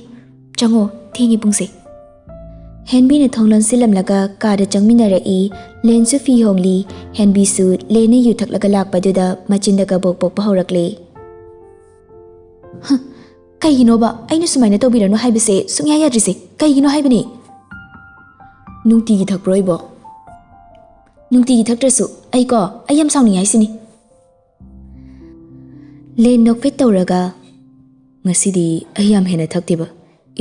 ꯆꯪꯉꯣ, ꯊꯦꯡꯉꯦ ꯄꯨꯡꯁꯦ꯫ ꯍꯦꯟꯕꯤꯅ ꯊꯣꯡ ꯂꯣꯟꯁꯤꯜꯂꯝꯂꯒ ꯀꯥꯗ ꯆꯪꯃꯤꯟꯅꯔꯛꯏ꯫ ꯂꯦꯟꯁꯨ ꯐꯤ ꯍꯣꯡꯂꯤ꯫ ꯍꯦꯟꯕꯤꯁꯨ ꯂꯦꯟꯅ ꯌꯨ ꯊꯛꯂꯒ ꯂꯥꯛꯄꯗꯨꯗ ꯃꯆꯤꯟꯗ ꯀꯕꯣꯛ ꯄꯣꯛꯄ ꯍꯧꯔꯛꯂꯦ꯫ "ꯍ, ꯀꯩꯒꯤꯅꯣꯕ ꯑꯩꯅ ꯁꯨꯃꯥꯏꯅ ꯇꯧꯕꯤꯔꯅꯨ ꯍꯥꯏꯕꯁꯦ ꯁꯨꯡꯌꯥ ꯌꯥꯗ꯭ꯔꯤꯁꯦ? ꯀꯩꯒꯤꯅꯣ ꯍꯥꯏꯕꯅꯦ?" "ꯅꯨꯡꯇꯤꯒꯤ ꯊꯛꯄ꯭ꯔꯣ ꯑꯩꯕꯣ?" "ꯅꯨꯡꯇꯤꯒꯤ ꯊꯛꯇ꯭ꯔꯁꯨ ꯑꯩꯀꯣ, ꯑꯩ ꯌꯥꯝ ꯁꯥꯎꯅꯤꯡꯉꯦ ꯍꯥꯏꯁꯤꯅꯤ꯫" ꯂꯦꯟ ꯅꯣꯛꯐꯦꯠ ꯇꯧꯔꯒ, "ꯉꯁꯤꯗꯤ ꯑꯩ ꯌꯥꯝ ꯍꯦꯟꯅ ꯊꯛꯇꯦꯕ꯫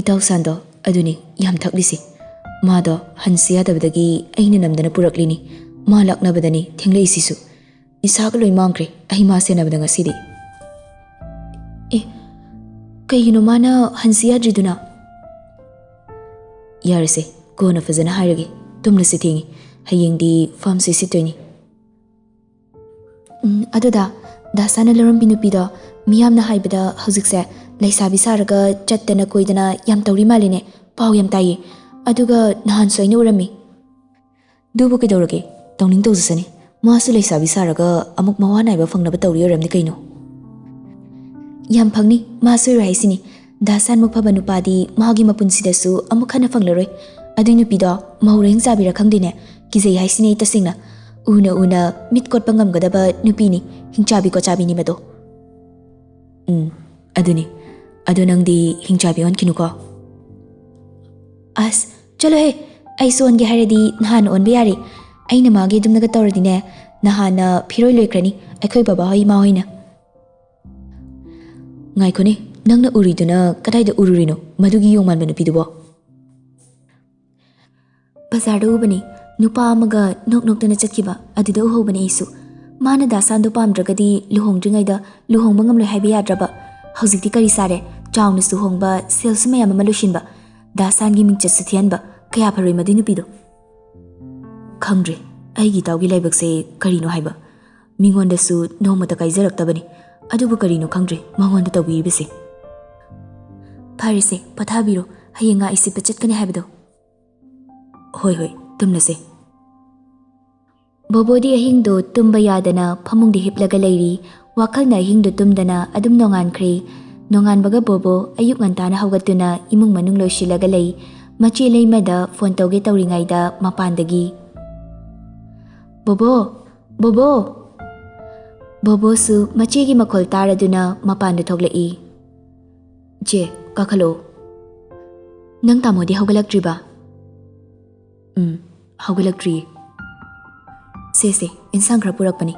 ꯏꯇꯥꯎ ꯁꯥꯟꯗꯣ ꯑꯗꯨꯅꯤ ꯌꯥꯝ ꯊꯛꯂꯤꯁꯦ꯫ ꯃꯥꯗꯣ ꯍꯟꯁꯤ ꯌꯥꯗꯕꯗꯒꯤ ꯑꯩꯅ ꯅꯝꯗꯅ ꯄꯨꯔꯛꯂꯤꯅꯤ꯫ ꯃꯥ ꯂꯥꯛꯅꯕꯗꯅꯤ ꯊꯦꯡꯂꯛꯏꯁꯤꯁꯨ꯫ ꯅꯤꯁꯥꯒ ꯂꯣꯏ ꯃꯥꯡꯈ꯭ꯔꯦ ꯑꯩ ꯃꯥ ꯁꯦꯟꯅꯕꯗ ꯉꯁꯤꯗꯤ꯫" "ꯑꯦ, ꯀꯩꯒꯤꯅꯣ ꯃꯥꯅ ꯍꯟꯁꯤ ꯌꯥꯗ꯭ꯔꯤꯗꯨꯅ?" "ꯌꯥꯔꯦꯁꯦ, ꯀꯣꯟꯅ ꯐꯖꯅ ꯍꯥꯏꯔꯒꯦ꯫ ꯇꯨꯝꯂꯁꯤ, ꯊꯦꯡꯉꯤ꯫ ꯍꯌꯦꯡꯗꯤ ꯐꯥꯔꯝꯁꯦ ꯁꯤꯠꯇꯣꯏꯅꯤ꯫" "ꯎꯝ, ꯑꯗꯨꯗ ꯗꯥꯁꯥꯅ ꯂꯧꯔꯝꯕꯤ ꯅꯨꯄꯤꯗꯣ, ꯃꯤꯌꯥꯝꯅ ꯍꯥꯏꯕꯗ ꯍꯧꯖꯤꯛꯁꯦ ꯂꯩꯁꯥꯕꯤ ꯁꯥꯔꯒ ꯆꯠꯇꯅ ꯀꯣꯏꯗꯅ ꯌꯥꯝ ꯇꯧꯔꯤ ꯃꯥꯜꯂꯤꯅꯦ꯫ ꯄꯥꯎ ꯌꯥꯝ ꯇꯥꯏꯌꯦ꯫ ꯑꯗꯨꯒ ꯅꯍꯥꯟꯁꯨ ꯑꯩꯅ ꯎꯔꯝꯃꯤ꯫" "ꯑꯗꯨꯕꯨ ꯀꯩꯗꯧꯔꯒꯦ? ꯇꯧꯅꯤꯡ ꯇꯧꯖꯁꯅꯤ꯫ ꯃꯥꯁꯨ ꯂꯩꯁꯥꯕꯤ ꯁꯥꯔꯒ ꯑꯃꯨꯛ ꯃꯋꯥ ꯅꯥꯏꯕ ꯐꯪꯅꯕ ꯇꯧꯔꯤ ꯑꯣꯏꯔꯝꯅꯤ ꯀꯩꯅꯣ꯫" "ꯌꯥꯝ ꯐꯪꯅꯤ, ꯃꯥ ꯁꯣꯏꯔꯣꯏ ꯍꯥꯏꯁꯤꯅꯤ꯫ ꯗꯥꯁꯥꯟꯃꯨꯛ ꯐꯕ ꯅꯨꯄꯥꯗꯤ ꯃꯥꯒꯤ ꯃꯄꯨꯟꯁꯤꯗꯁꯨ ꯑꯃꯨꯛ ꯍꯟꯅ ꯐꯪꯂꯔꯣꯏ꯫ ꯑꯗꯨꯏ ꯅꯨꯄꯤꯗꯣ ꯃꯧꯔ ꯍꯤꯡꯆꯥꯕꯤꯔ ꯈꯪꯗꯦꯅꯦ꯫ ꯀꯤꯖꯩ ꯍꯥꯏꯁꯤꯅꯤ ꯑꯩ ꯇꯁꯦꯡꯅ꯫ ꯎꯅ ꯎꯅ ꯃꯤꯠ ꯀꯣꯠꯄ ꯉꯝꯒꯗꯕ ꯅꯨꯄꯤꯅꯤ, ꯍꯤꯡꯆꯥꯕꯤ ꯀꯣꯠꯆꯥꯕꯤꯅꯤ ꯃꯗꯣ꯫" "ꯎꯝ, ꯑꯗꯨꯅꯤ꯫ ꯑꯗꯣ ꯅꯪꯗꯤ ꯍꯤꯡꯆꯥꯕꯤ ꯑꯣꯟꯈꯤꯅꯨꯀꯣ꯫" "ꯑꯁ, ꯆꯠꯂꯣꯍꯦ꯫ ꯑꯩꯁꯨ ꯑꯣꯟꯒꯦ ꯍꯥꯏꯔꯗꯤ ꯅꯍꯥꯟꯅ ꯑꯣꯟꯕ ꯌꯥꯔꯦ꯫ ꯑꯩꯅ ꯃꯥꯒꯤ ꯑꯗꯨꯝꯅꯒ ꯇꯧꯔꯗꯤꯅꯦ, ꯅꯍꯥꯟꯅ ꯐꯤꯔꯣꯏ ꯂꯣꯏꯈ꯭ꯔꯅꯤ ꯑꯩꯈꯣꯏ ꯕꯕꯥ ꯍꯣꯏ ꯏꯃꯥ ꯍꯣꯏꯅ꯫" "ꯉꯥꯏꯈꯣꯅꯦ, ꯅꯪꯅ ꯎꯔꯤꯗꯨꯅ ꯀꯗꯥꯏꯗ ꯎꯔꯨꯔꯤꯅꯣ, ꯃꯗꯨꯒꯤ ꯌꯣꯡ ꯃꯥꯟꯕ ꯅꯨꯄꯤꯗꯨꯕꯣ?" "ꯕꯖꯥꯔꯗ ꯎꯕꯅꯤ꯫ ꯅꯨꯄꯥ ꯑꯃꯒ ꯅꯣꯛ ꯅꯣꯛꯇꯅ ꯆꯠꯈꯤꯕ, ꯑꯗꯨꯗ ꯎꯍꯧꯕꯅꯤ ꯑꯩꯁꯨ꯫ ꯃꯥꯅ ꯗꯥꯁꯥꯟꯗꯣ ꯄꯥꯝꯗ꯭ꯔꯒꯗꯤ ꯂꯨꯍꯣꯡꯗ꯭ꯔꯤꯉꯩꯗ ꯂꯨꯍꯣꯡꯕ ꯉꯝꯂꯣꯏ ꯍꯥꯏꯕ ꯌꯥꯗ꯭ꯔꯕ? ꯍꯧꯖꯤꯛꯇꯤ ꯀꯔꯤ ꯆꯥꯔꯦ? ꯆꯥꯎꯅꯁꯨ ꯍꯣꯡꯕ, ꯁꯦꯜꯁꯨ ꯃꯌꯥꯝ ꯑꯃ ꯂꯣꯏꯁꯤꯟꯕ꯫ ꯗꯥꯁꯥꯟꯒꯤ ꯃꯤꯡꯆꯠꯁꯨ ꯊꯤꯍꯟꯕ꯫ ꯀꯌꯥ ꯐꯔꯣꯏ ꯃꯗꯨꯏ ꯅꯨꯄꯤꯗꯣ꯫" "ꯈꯪꯗ꯭ꯔꯦ, ꯑꯩꯒꯤ ꯏꯇꯥꯎꯒꯤ ꯂꯥꯏꯕꯛꯁꯦ ꯀꯔꯤꯅꯣ ꯍꯥꯏꯕ꯫ ꯃꯤꯉꯣꯟꯗꯁꯨ ꯅꯣꯡꯃꯇ ꯀꯥꯏꯖꯔꯛꯇꯕꯅꯤ꯫ ꯑꯗꯨꯕꯨ ꯀꯔꯤꯅꯣ ꯈꯪꯗ꯭ꯔꯦ ꯃꯉꯣꯟꯗ ꯇꯧꯕꯤꯔꯤꯕꯁꯦ꯫" "ꯐꯔꯦꯁꯦ, ꯄꯣꯊꯥꯕꯤꯔꯣ꯫ ꯍꯌꯦꯡ ꯉꯥ ꯏꯁꯤꯠꯄ ꯆꯠꯀꯅꯤ ꯍꯥꯏꯕꯗꯣ꯫" "ꯍꯣꯏ, ꯍꯣꯏ, ꯇꯨꯝꯂꯁꯦ꯫" ꯕꯣꯕꯣꯗꯤ ꯑꯍꯤꯡꯗꯨ ꯇꯨꯝꯕ ꯌꯥꯗꯅ ꯐꯃꯨꯡꯗ ꯍꯤꯞꯂꯒ ꯂꯩꯔꯤ꯫ ꯋꯥꯈꯜꯅ ꯑꯍꯤꯡꯗꯨ ꯇꯨꯝꯗꯅ ꯑꯗꯨꯝ ꯅꯣꯡꯉꯥꯟꯈ꯭ꯔꯦ꯫ ꯅꯣꯡꯉꯥꯟꯕꯒ ꯕꯣꯕꯣ ꯑꯌꯨꯛ ꯉꯟꯇꯥꯅ ꯍꯧꯒꯠꯇꯨꯅ ꯏꯃꯨꯡ ꯃꯅꯨꯡ ꯂꯣꯏꯁꯤꯜꯂꯒ ꯂꯩ꯫ ꯃꯆꯦ ꯂꯩꯃꯗ ꯐꯣꯟ ꯇꯧꯒꯦ ꯇꯧꯔꯤꯉꯩꯗ ꯃꯄꯥꯟꯗꯒꯤ, "ꯕꯣꯕꯣ, ꯕꯣꯕꯣ!" ꯕꯣꯕꯣꯁꯨ ꯃꯆꯦꯒꯤ ꯃꯈꯣꯜ ꯇꯥꯔꯗꯨꯅ ꯃꯄꯥꯟꯗ ꯊꯣꯛꯂꯛꯏ꯫ "ꯏꯆꯦ, ꯀꯥꯈꯠꯂꯛꯑꯣ꯫ ꯅꯪ ꯇꯥꯃꯣꯗꯤ ꯍꯧꯒꯠꯂꯛꯇ꯭ꯔꯤꯕ?" "ꯎꯝ, ꯍꯧꯒꯠꯂꯛꯇ꯭ꯔꯤꯌꯦ꯫ ꯁꯦ, ꯁꯦ, ꯏꯟꯁꯥꯡ ꯈꯔ ꯄꯨꯔꯛꯄꯅꯤ꯫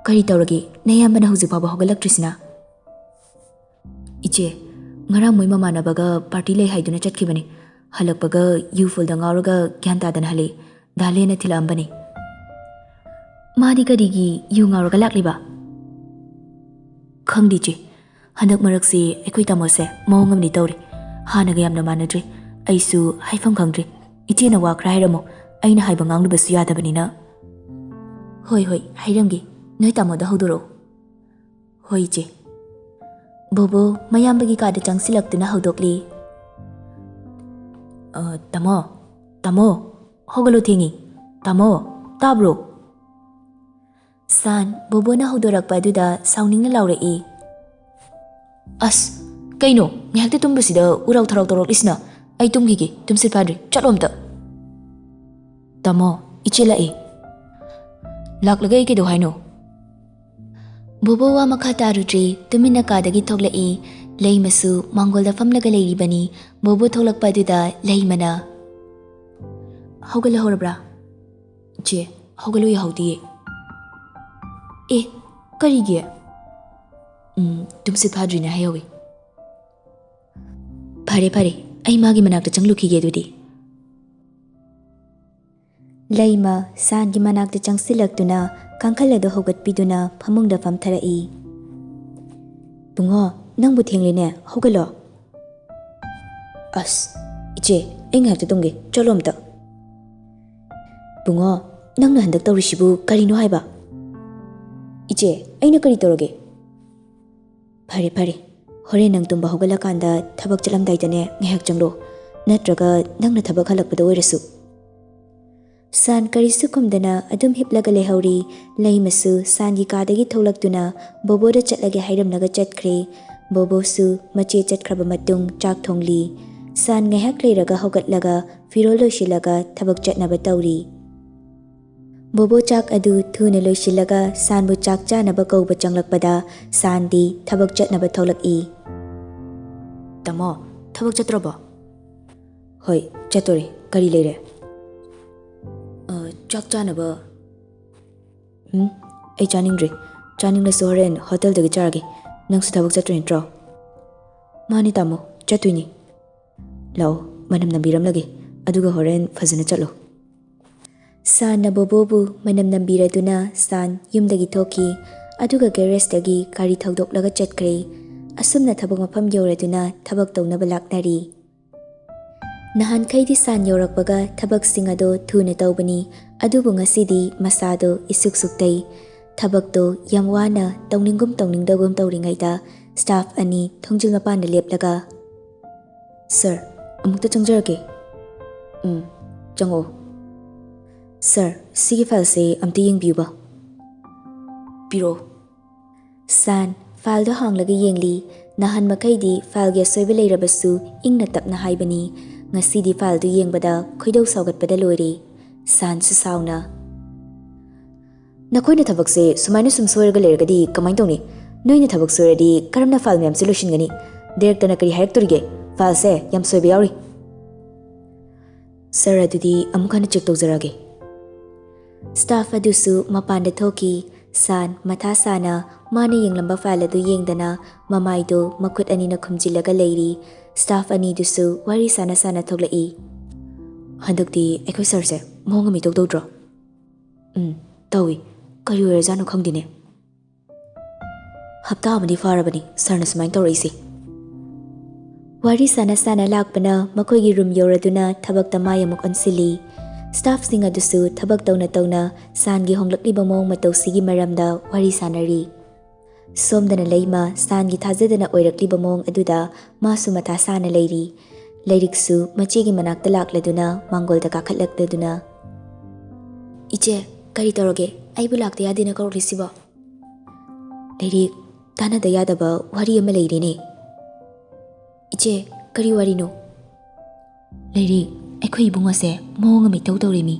ꯀꯔꯤ ꯇꯧꯔꯒꯦ? ꯅꯌꯥꯝꯕꯅ ꯍꯧꯖꯤꯛ ꯐꯥꯎꯕ ꯍꯧꯒꯠꯂꯛꯇ꯭ꯔꯤꯁꯤꯅ?" "ꯏꯆꯦ, ꯉꯔꯥꯡ ꯃꯣꯏ ꯃꯃꯥꯟꯅꯕꯒ ꯄꯥꯔꯇꯤ ꯂꯩ ꯍꯥꯏꯗꯨꯅ ꯆꯠꯈꯤꯕꯅꯤ꯫ ꯍꯜꯂꯛꯄꯒ ꯌꯨ ꯐꯨꯜꯗ ꯉꯥꯎꯔꯒ ꯒ꯭ꯌꯥꯟ ꯇꯥꯗꯅ ꯍꯜꯂꯛꯏ꯫ ꯗꯥ ꯂꯦꯟꯅ ꯊꯤꯜꯂꯛꯑꯝꯕꯅꯤ꯫" "ꯃꯥꯗꯤ ꯀꯔꯤꯒꯤ ꯌꯨ ꯉꯥꯎꯔꯒ ꯂꯥꯛꯂꯤꯕ?" "ꯈꯪꯗꯦ ꯏꯆꯦ, ꯍꯟꯗꯛ ꯃꯔꯛꯁꯤ ꯑꯩꯈꯣꯏ ꯇꯥꯃꯣꯁꯦ ꯃꯑꯣꯡ ꯑꯃꯗꯤ ꯇꯧꯔꯦ꯫ ꯍꯥꯟꯅꯒ ꯌꯥꯝꯅ ꯃꯥꯟꯅꯗ꯭ꯔꯦ꯫ ꯑꯩꯁꯨ ꯍꯥꯏꯐꯝ ꯈꯪꯗ꯭ꯔꯦ꯫ ꯏꯆꯦꯅ ꯋꯥ ꯈꯔ ꯍꯥꯏꯔꯝꯃꯣ꯫ ꯑꯩꯅ ꯍꯥꯏꯕ ꯉꯥꯡꯂꯨꯕꯁꯨ ꯌꯥꯗꯕꯅꯤꯅ꯫" "ꯍꯣꯏ, ꯍꯣꯏ, ꯍꯥꯏꯔꯝꯒꯦ꯫ ꯅꯣꯏ ꯇꯥꯃꯣꯗ ꯍꯧꯗꯣꯔꯛꯑꯣ꯫" "ꯍꯣꯏ, ꯏꯆꯦ꯫" ꯕꯣꯕꯣ ꯃꯌꯥꯝꯕꯒꯤ ꯀꯥꯗ ꯆꯪꯁꯤꯜꯂꯛꯇꯨꯅ ꯍꯧꯗꯣꯛꯂꯤ꯫ "ꯑ, ꯇꯥꯃꯣ, ꯇꯥꯃꯣ, ꯍꯧꯒꯠꯂꯣ, ꯊꯦꯡꯉꯤ꯫ ꯇꯥꯃꯣ, ꯇꯥꯕ꯭ꯔꯣ?" ꯁꯥꯟ ꯕꯣꯕꯣꯅ ꯍꯧꯗꯣꯔꯛꯄ ꯑꯗꯨꯗ ꯁꯥꯎꯅꯤꯡꯅ ꯂꯥꯎꯔꯛꯏ꯫ "ꯑꯁ, ꯀꯩꯅꯣ? ꯉꯥꯏꯍꯥꯛꯇ ꯇꯨꯝꯕꯁꯤꯗ ꯎꯔꯥꯎ ꯊꯔꯥꯎ ꯇꯧꯔꯛꯂꯤꯁꯤꯅ? ꯑꯩ ꯇꯨꯝꯈꯤꯒꯦ, ꯇꯨꯝꯁꯤꯠ ꯐꯥꯗ꯭ꯔꯤ꯫ ꯆꯠꯂꯣ ꯑꯝꯇ꯫" "ꯇꯥꯃꯣ, ꯏꯆꯦ ꯂꯥꯛꯑꯦ꯫" "ꯂꯥꯛꯂꯒ ꯑꯩ ꯀꯩꯗꯧ ꯍꯥꯏꯅꯣ?" ꯕꯣꯕꯣ ꯋꯥ ꯃꯈꯥ ꯇꯥꯔꯨꯗ꯭ꯔꯤ, ꯇꯨꯃꯤꯟꯅ ꯀꯥꯗꯒꯤ ꯊꯣꯛꯂꯛꯏ꯫ ꯂꯩꯃꯁꯨ ꯃꯥꯡꯒꯣꯜꯗ ꯐꯝꯂꯒ ꯂꯩꯔꯤꯕꯅꯤ꯫ ꯕꯣꯕꯣ ꯊꯣꯛꯂꯛꯄ ꯑꯗꯨꯗ ꯂꯩꯃꯅ, "ꯍꯧꯒꯠꯂꯍꯧꯔꯕ꯭ꯔꯥ?" "ꯏꯆꯦ, ꯍꯧꯒꯠꯂꯨ ꯌꯥꯍꯧꯗꯤꯌꯦ꯫" "ꯑꯦ, ꯀꯔꯤꯒꯤ?" "ꯎꯝ, ꯇꯨꯝꯁꯤꯠ ꯐꯥꯗ꯭ꯔꯤꯅ ꯍꯥꯏꯍꯧꯋꯤ꯫" "ꯐꯔꯦ, ꯐꯔꯦ, ꯑꯩ ꯃꯥꯒꯤ ꯃꯅꯥꯛꯇ ꯆꯪꯂꯨꯈꯤꯒꯦ ꯑꯗꯨꯗꯤ꯫" ꯂꯩꯃ ꯁꯥꯟꯒꯤ ꯃꯅꯥꯛꯇ ꯆꯪꯁꯤꯜꯂꯛꯇꯨꯅ ꯀꯥꯡꯈꯜ ꯑꯗꯨ ꯍꯧꯒꯠꯄꯤꯗꯨꯅ ꯐꯃꯨꯡꯗ ꯐꯝꯊꯔꯛꯏ꯫ "ꯕꯨꯡꯉꯣ, ꯅꯪꯕꯨ ꯊꯦꯡꯂꯦꯅꯦ, ꯍꯧꯒꯠꯂꯣ꯫" "ꯑꯁ, ꯏꯆꯦ, ꯑꯩ ꯉꯥꯏꯍꯥꯛꯇ ꯇꯨꯝꯒꯦ, ꯆꯠꯂꯣ ꯑꯝꯇ꯫" "ꯕꯨꯡꯉꯣ, ꯅꯪꯅ ꯍꯟꯗꯛ ꯇꯧꯔꯤꯁꯤꯕꯨ ꯀꯔꯤꯅꯣ ꯍꯥꯏꯕ?" "ꯏꯆꯦ, ꯑꯩꯅ ꯀꯔꯤ ꯇꯧꯔꯒꯦ?" "ꯐꯔꯦ, ꯐꯔꯦ, ꯍꯣꯔꯦꯟ ꯅꯪ ꯇꯨꯝꯕ ꯍꯧꯒꯠꯂꯀꯥꯟꯗ ꯊꯕꯛ ꯆꯠꯂꯝꯗꯥꯏꯗꯅꯦ ꯉꯥꯏꯍꯥꯛ ꯆꯪꯂꯣ, ꯅꯠꯇ꯭ꯔꯒ ꯅꯪꯅ ꯊꯕꯛ ꯍꯜꯂꯛꯄꯗ ꯑꯣꯏꯔꯁꯨ꯫" ꯁꯥꯟ ꯀꯔꯤꯁꯨ ꯈꯨꯝꯗꯅ ꯑꯗꯨꯝ ꯍꯤꯞꯂꯒ ꯂꯩꯍꯧꯔꯤ꯫ ꯂꯩꯃꯁꯨ ꯁꯥꯟꯒꯤ ꯀꯥꯗꯒꯤ ꯊꯣꯛꯂꯛꯇꯨꯅ ꯕꯣꯕꯣꯗ ꯆꯠꯂꯒꯦ ꯍꯥꯏꯔꯝꯂꯒ ꯆꯠꯈ꯭ꯔꯦ꯫ ꯕꯣꯕꯣꯁꯨ ꯃꯆꯦ ꯆꯠꯈ꯭ꯔꯕ ꯃꯇꯨꯡ ꯆꯥꯛ ꯊꯣꯡꯂꯤ꯫ ꯁꯥꯟ ꯉꯥꯏꯍꯥꯛ ꯂꯩꯔꯒ ꯍꯧꯒꯠꯂꯒ ꯐꯤꯔꯣꯜ ꯂꯣꯏꯁꯤꯜꯂꯒ ꯊꯕꯛ ꯆꯠꯅꯕ ꯇꯧꯔꯤ꯫ ꯕꯣꯕꯣ ꯆꯥꯛ ꯑꯗꯨ ꯊꯨꯅ ꯂꯣꯏꯁꯤꯜꯂꯒ ꯁꯥꯟꯕꯨ ꯆꯥꯛ ꯆꯥꯅꯕ ꯀꯧꯕ ꯆꯪꯂꯛꯄꯗ ꯁꯥꯟꯗꯤ ꯊꯕꯛ ꯆꯠꯅꯕ ꯊꯣꯛꯂꯛꯏ꯫ "ꯇꯥꯃꯣ, ꯊꯕꯛ ꯆꯠꯇ꯭ꯔꯕꯣ?" "ꯍꯣꯏ, ꯆꯠꯇꯣꯔꯦ꯫ ꯀꯔꯤ ꯂꯩꯔꯦ?" "ꯑ, ꯆꯥꯛ ꯆꯥꯅꯕ?" "ꯎꯝ, ꯑꯩ ꯆꯥꯅꯤꯡꯗ꯭ꯔꯤ꯫ ꯆꯥꯅꯤꯡꯂꯁꯨ ꯍꯣꯔꯦꯟ ꯍꯣꯇꯦꯜꯗꯒꯤ ꯆꯥꯔꯒꯦ꯫ ꯅꯪꯁꯨ ꯊꯕꯛ ꯆꯠꯇꯣꯏ ꯅꯠꯇ꯭ꯔꯣ?" "ꯃꯥꯅꯤ ꯇꯥꯃꯣ, ꯆꯠꯇꯣꯏꯅꯤ꯫ ꯂꯥꯛꯑꯣ, ꯃꯅꯝ ꯅꯝꯕꯤꯔꯝꯂꯒꯦ, ꯑꯗꯨꯒ ꯍꯣꯔꯦꯟ ꯐꯖꯅ ꯆꯠꯂꯣ꯫" ꯁꯥꯟꯅ ꯕꯣꯕꯣꯕꯨ ꯃꯅꯝ ꯅꯝꯕꯤꯔꯗꯨꯅ ꯁꯥꯟ ꯌꯨꯝꯗꯒꯤ ꯊꯣꯛꯈꯤ꯫ ꯑꯗꯨꯒ ꯒꯦꯔꯦꯖꯇꯒꯤ ꯒꯥꯔꯤ ꯊꯧꯗꯣꯛꯂꯒ ꯆꯠꯈ꯭ꯔꯦ꯫ ꯑꯁꯨꯝꯅ ꯊꯕꯛ ꯃꯐꯝ ꯌꯧꯔꯗꯨꯅ ꯊꯕꯛ ꯇꯧꯅꯕ ꯂꯥꯛꯅꯔꯤ꯫ ꯅꯍꯥꯟꯈꯩꯗꯤ ꯁꯥꯟ ꯌꯧꯔꯛꯄꯒ ꯊꯕꯛꯁꯤꯡ ꯑꯗꯣ ꯊꯨꯅ ꯇꯧꯕꯅꯤ, ꯑꯗꯨꯕꯨ ꯉꯁꯤꯗꯤ ꯃꯁꯥꯗꯣ ꯏꯁꯨꯛ ꯁꯨꯛꯇꯩ꯫ ꯊꯕꯛꯇꯣ ꯌꯥꯝ ꯋꯥꯅ ꯇꯧꯅꯤꯡꯒꯨꯝ ꯇꯧꯅꯤꯡꯗꯒꯨꯝ ꯇꯧꯔꯤꯉꯩꯗ ꯁ꯭ꯇꯥꯐ ꯑꯅꯤ ꯊꯣꯡꯖꯤꯜ ꯃꯄꯥꯟꯗ ꯂꯦꯞꯂꯒ, "ꯁꯥꯔ, ꯑꯃꯨꯛꯇ ꯆꯪꯖꯔꯛꯀꯦ꯫" "ꯎꯝ, ꯆꯪꯉꯛꯑꯣ꯫" "ꯁꯥꯔ, ꯁꯤꯒꯤ ꯐꯥꯏꯜꯁꯦ ꯑꯝꯇ ꯌꯦꯡꯕꯤꯌꯨꯕ꯫" "ꯄꯤꯔꯛꯑꯣ꯫" ꯁꯥꯟ ꯐꯥꯏꯜꯗꯣ ꯍꯥꯡꯂꯒ ꯌꯦꯡꯂꯤ꯫ ꯅꯍꯥꯟ ꯃꯈꯩꯗꯤ ꯐꯥꯏꯜꯒꯤ ꯑꯁꯣꯏꯕ ꯂꯩꯔꯕꯁꯨ ꯏꯪꯅ ꯇꯞꯅ ꯍꯥꯏꯕꯅꯤ꯫ ꯉꯁꯤꯗꯤ ꯐꯥꯏꯜꯗꯨ ꯌꯦꯡꯕꯗ ꯈꯣꯏꯗꯧ ꯁꯥꯎꯒꯠꯄꯗ ꯂꯣꯏꯔꯦ꯫ ꯁꯥꯟꯁꯨ ꯁꯥꯎꯅ, "ꯅꯈꯣꯏꯅ ꯊꯕꯛꯁꯦ ꯁꯨꯃꯥꯏꯅ ꯁꯨꯝ ꯁꯣꯏꯔꯒ ꯂꯩꯔꯒꯗꯤ ꯀꯃꯥꯏꯅ ꯇꯧꯅꯤ? ꯅꯣꯏꯅ ꯊꯕꯛ ꯁꯣꯏꯔꯗꯤ ꯀꯔꯝꯅ ꯐꯥꯏꯜ ꯃꯌꯥꯝꯁꯦ ꯂꯣꯏꯁꯤꯟꯒꯅꯤ? ꯗꯥꯏꯔꯦꯛꯇꯔꯅ ꯀꯔꯤ ꯍꯥꯏꯔꯛꯇꯣꯔꯤꯒꯦ? ꯐꯥꯏꯜꯁꯦ ꯌꯥꯝ ꯁꯣꯏꯕ ꯌꯥꯎꯔꯤ꯫" "ꯁꯥꯔ, ꯑꯗꯨꯗꯤ ꯑꯃꯨꯛ ꯍꯟꯅ ꯆꯦꯛ ꯇꯧꯖꯔꯛꯑꯒꯦ꯫" ꯁ꯭ꯇꯥꯐ ꯑꯗꯨꯁꯨ ꯃꯄꯥꯟꯗ ꯊꯣꯛꯈꯤ꯫ ꯁꯥꯟ ꯃꯊꯥ ꯁꯥꯅ ꯃꯥꯅ ꯌꯦꯡꯂꯝꯕ ꯐꯥꯏꯜ ꯑꯗꯨ ꯌꯦꯡꯗꯅ ꯃꯃꯥꯏꯗꯨ ꯃꯈꯨꯠ ꯑꯅꯤꯅ ꯈꯨꯝꯖꯤꯜꯂꯒ ꯂꯩꯔꯤ꯫ ꯁ꯭ꯇꯥꯐ ꯑꯅꯤꯗꯨꯁꯨ ꯋꯥꯔꯤ ꯁꯥꯟꯅ ꯁꯥꯟꯅ ꯊꯣꯛꯂꯛꯏ꯫ "ꯍꯟꯗꯛꯇꯤ ꯑꯩꯈꯣꯏ ꯁꯥꯔꯁꯦ ꯃꯑꯣꯡ ꯑꯃ ꯏꯇꯧ ꯇꯧꯗ꯭ꯔꯣ?" "ꯎꯝ, ꯇꯧꯏ꯫ ꯀꯔꯤ ꯑꯣꯏꯔꯖꯥꯠꯅꯣ ꯈꯪꯗꯦꯅꯦ꯫ ꯍꯞꯇꯥ ꯑꯃꯗꯤ ꯐꯥꯔꯕꯅꯤ ꯁꯥꯔꯅ ꯁꯨꯃꯥꯏꯅ ꯇꯧꯔꯛꯏꯁꯦ꯫" ꯋꯥꯔꯤ ꯁꯥꯟꯅ ꯁꯥꯟꯅ ꯂꯥꯛꯄꯅ ꯃꯈꯣꯏꯒꯤ ꯔꯨꯝ ꯌꯧꯔꯗꯨꯅ ꯊꯕꯛꯇ ꯃꯥꯏ ꯑꯃꯨꯛ ꯑꯣꯟꯁꯤꯜꯂꯤ꯫ ꯁ꯭ꯇꯥꯐꯁꯤꯡ ꯑꯗꯨꯁꯨ ꯊꯕꯛ ꯇꯧꯅ ꯇꯧꯅ ꯁꯥꯟꯒꯤ ꯍꯣꯡꯂꯛꯂꯤꯕ ꯃꯑꯣꯡ ꯃꯇꯧꯁꯤꯒꯤ ꯃꯔꯝꯗ ꯋꯥꯔꯤ ꯁꯥꯟꯅꯔꯤ꯫ ꯁꯣꯝꯗꯅ ꯂꯩꯃ ꯁꯥꯟꯒꯤ ꯊꯥꯖꯗꯅ ꯑꯣꯏꯔꯛꯂꯤꯕ ꯃꯑꯣꯡ ꯑꯗꯨꯗ ꯃꯥꯁꯨ ꯃꯊꯥ ꯁꯥꯅ ꯂꯩꯔꯤ꯫ ꯂꯥꯏꯔꯤꯛꯁꯨ ꯃꯆꯦꯒꯤ ꯃꯅꯥꯛꯇ ꯂꯥꯛꯂꯗꯨꯅ ꯃꯥꯡꯒꯣꯜꯗ ꯀꯥꯈꯠꯂꯛꯂꯗꯨꯅ, "ꯏꯆꯦ, ꯀꯔꯤ ꯇꯧꯔꯒꯦ? ꯑꯩꯕꯨ ꯂꯥꯛꯇ ꯌꯥꯗꯦꯅ ꯀꯧꯔꯛꯂꯤꯁꯤꯕꯣ?" "ꯂꯥꯏꯔꯤꯛ, ꯇꯥꯟꯅꯗ ꯌꯥꯗꯕ ꯋꯥꯔꯤ ꯑꯃ ꯂꯩꯔꯦꯅꯦ꯫ ꯏꯆꯦ, ꯀꯔꯤ ꯋꯥꯔꯤꯅꯣ? ꯂꯩꯔꯤ, ꯑꯩꯈꯣꯏ ꯏꯕꯨꯡ ꯑꯁꯦ ꯃꯑꯣꯡ ꯑꯃ ꯏꯇꯧ ꯇꯧꯔꯦꯃꯤ꯫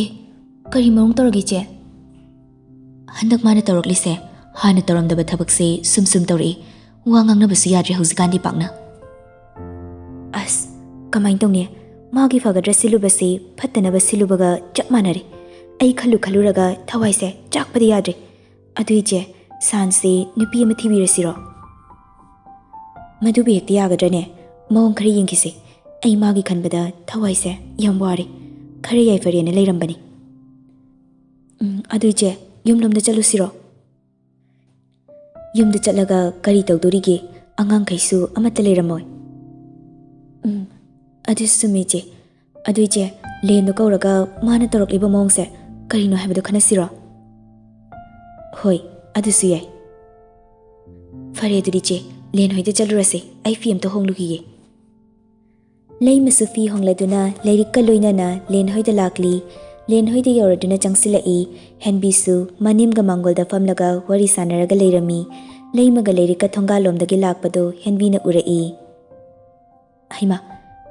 ꯑꯦ, ꯀꯔꯤ ꯃꯑꯣꯡ ꯇꯧꯔꯒꯦ ꯏꯆꯦ? ꯍꯟꯗꯛ ꯃꯥꯅ ꯇꯧꯔꯛꯂꯤꯁꯦ, ꯍꯥꯟꯅ ꯇꯧꯔꯝꯗꯕ ꯊꯕꯛꯁꯦ ꯁꯨꯝ ꯁꯨꯝ ꯇꯧꯔꯛꯏ꯫ ꯋꯥ ꯉꯥꯡꯅꯕꯁꯨ ꯌꯥꯗ꯭ꯔꯦ ꯍꯧꯖꯤꯛꯀꯥꯟꯗꯤ ꯄꯥꯛꯅ꯫ ꯑꯁ, ꯀꯃꯥꯏꯅ ꯇꯧꯅꯤ? ꯃꯥꯒꯤ ꯐꯒꯗ꯭ꯔꯥ ꯁꯤꯜꯂꯨꯕꯁꯤ ꯐꯠꯇꯅꯕ ꯁꯤꯜꯂꯨꯕꯒ ꯆꯞ ꯃꯥꯟꯅꯔꯦ꯫ ꯑꯩ ꯈꯜꯂꯨ ꯈꯜꯂꯨꯔꯒ ꯊꯋꯥꯏꯁꯦ ꯆꯥꯛꯄꯗꯤ ꯌꯥꯗ꯭ꯔꯦ꯫ ꯑꯗꯨ ꯏꯆꯦ, ꯁꯥꯟꯁꯦ ꯅꯨꯄꯤ ꯑꯃ ꯊꯤꯕꯤꯔꯁꯤꯔꯣ? ꯃꯗꯨꯕꯨ ꯍꯦꯛꯇ ꯌꯥꯒꯗ꯭ꯔꯅꯦ? ꯃꯑꯣꯡ ꯈꯔ ꯌꯦꯡꯈꯤꯁꯦ꯫ ꯑꯩ ꯃꯥꯒꯤ ꯈꯟꯕꯗ ꯊꯋꯥꯏꯁꯦ ꯌꯥꯝ ꯋꯥꯔꯦ꯫ ꯈꯔ ꯌꯥꯏꯐꯔꯦꯅ ꯂꯩꯔꯝꯕꯅꯤ꯫ ꯎꯝ, ꯑꯗꯨ ꯏꯆꯦ, ꯌꯨꯝꯂꯣꯝꯗ ꯆꯠꯂꯨꯁꯤꯔꯣ? ꯌꯨꯝꯗ ꯆꯠꯂꯒ ꯀꯔꯤ ꯇꯧꯗꯣꯔꯤꯒꯦ? ꯑꯉꯥꯡꯈꯩꯁꯨ ꯑꯃꯠꯇ ꯂꯩꯔꯝꯃꯣꯏ꯫ ꯎꯝ, ꯑꯗꯨꯁꯨ ꯆꯨꯝꯃꯤ ꯏꯆꯦ꯫ ꯑꯗꯨ ꯏꯆꯦ, ꯂꯦꯟꯗꯣ ꯀꯧꯔꯒ ꯃꯥꯅ ꯇꯧꯔꯛꯂꯤꯕ ꯃꯑꯣꯡꯁꯦ ꯀꯔꯤꯅꯣ ꯍꯥꯏꯕꯗꯣ ꯈꯟꯅꯁꯤꯔꯣ? ꯍꯣꯏ, ꯑꯗꯨꯁꯨ ꯌꯥꯏ꯫ ꯐꯔꯦ ꯑꯗꯨꯗꯤ ꯏꯆꯦ, ꯂꯦꯟ ꯍꯣꯏꯗ ꯆꯠꯂꯨꯔꯁꯦ꯫ ꯑꯩ ꯐꯤ ꯑꯝꯇ ꯍꯣꯡꯂꯨꯈꯤꯒꯦ꯫ ꯂꯩꯃꯁꯨ ꯐꯤ ꯍꯣꯡꯂꯗꯨꯅ ꯂꯥꯏꯔꯤꯛꯀ ꯂꯣꯏꯅꯅ ꯂꯦꯟ ꯍꯣꯏꯗ ꯂꯥꯛꯂꯤ꯫ ꯂꯦꯟ ꯍꯣꯏꯗ ꯌꯧꯔꯗꯨꯅ ꯆꯪꯁꯤꯜꯂꯛꯏ꯫ ꯍꯦꯟꯕꯤꯁꯨ ꯃꯅꯤꯝꯒ ꯃꯥꯡꯒꯣꯜꯗ ꯐꯝꯂꯒ ꯋꯥꯔꯤ ꯁꯥꯟꯅꯔꯒ ꯂꯩꯔꯝꯃꯤ꯫ ꯂꯩꯃꯒ ꯂꯥꯏꯔꯤꯛꯀ ꯊꯣꯡꯒꯥꯜꯂꯣꯝꯗꯒꯤ ꯂꯥꯛꯄꯗꯨ ꯍꯦꯟꯕꯤꯅ ꯎꯔꯛꯏ꯫ ꯍꯩꯃꯥ,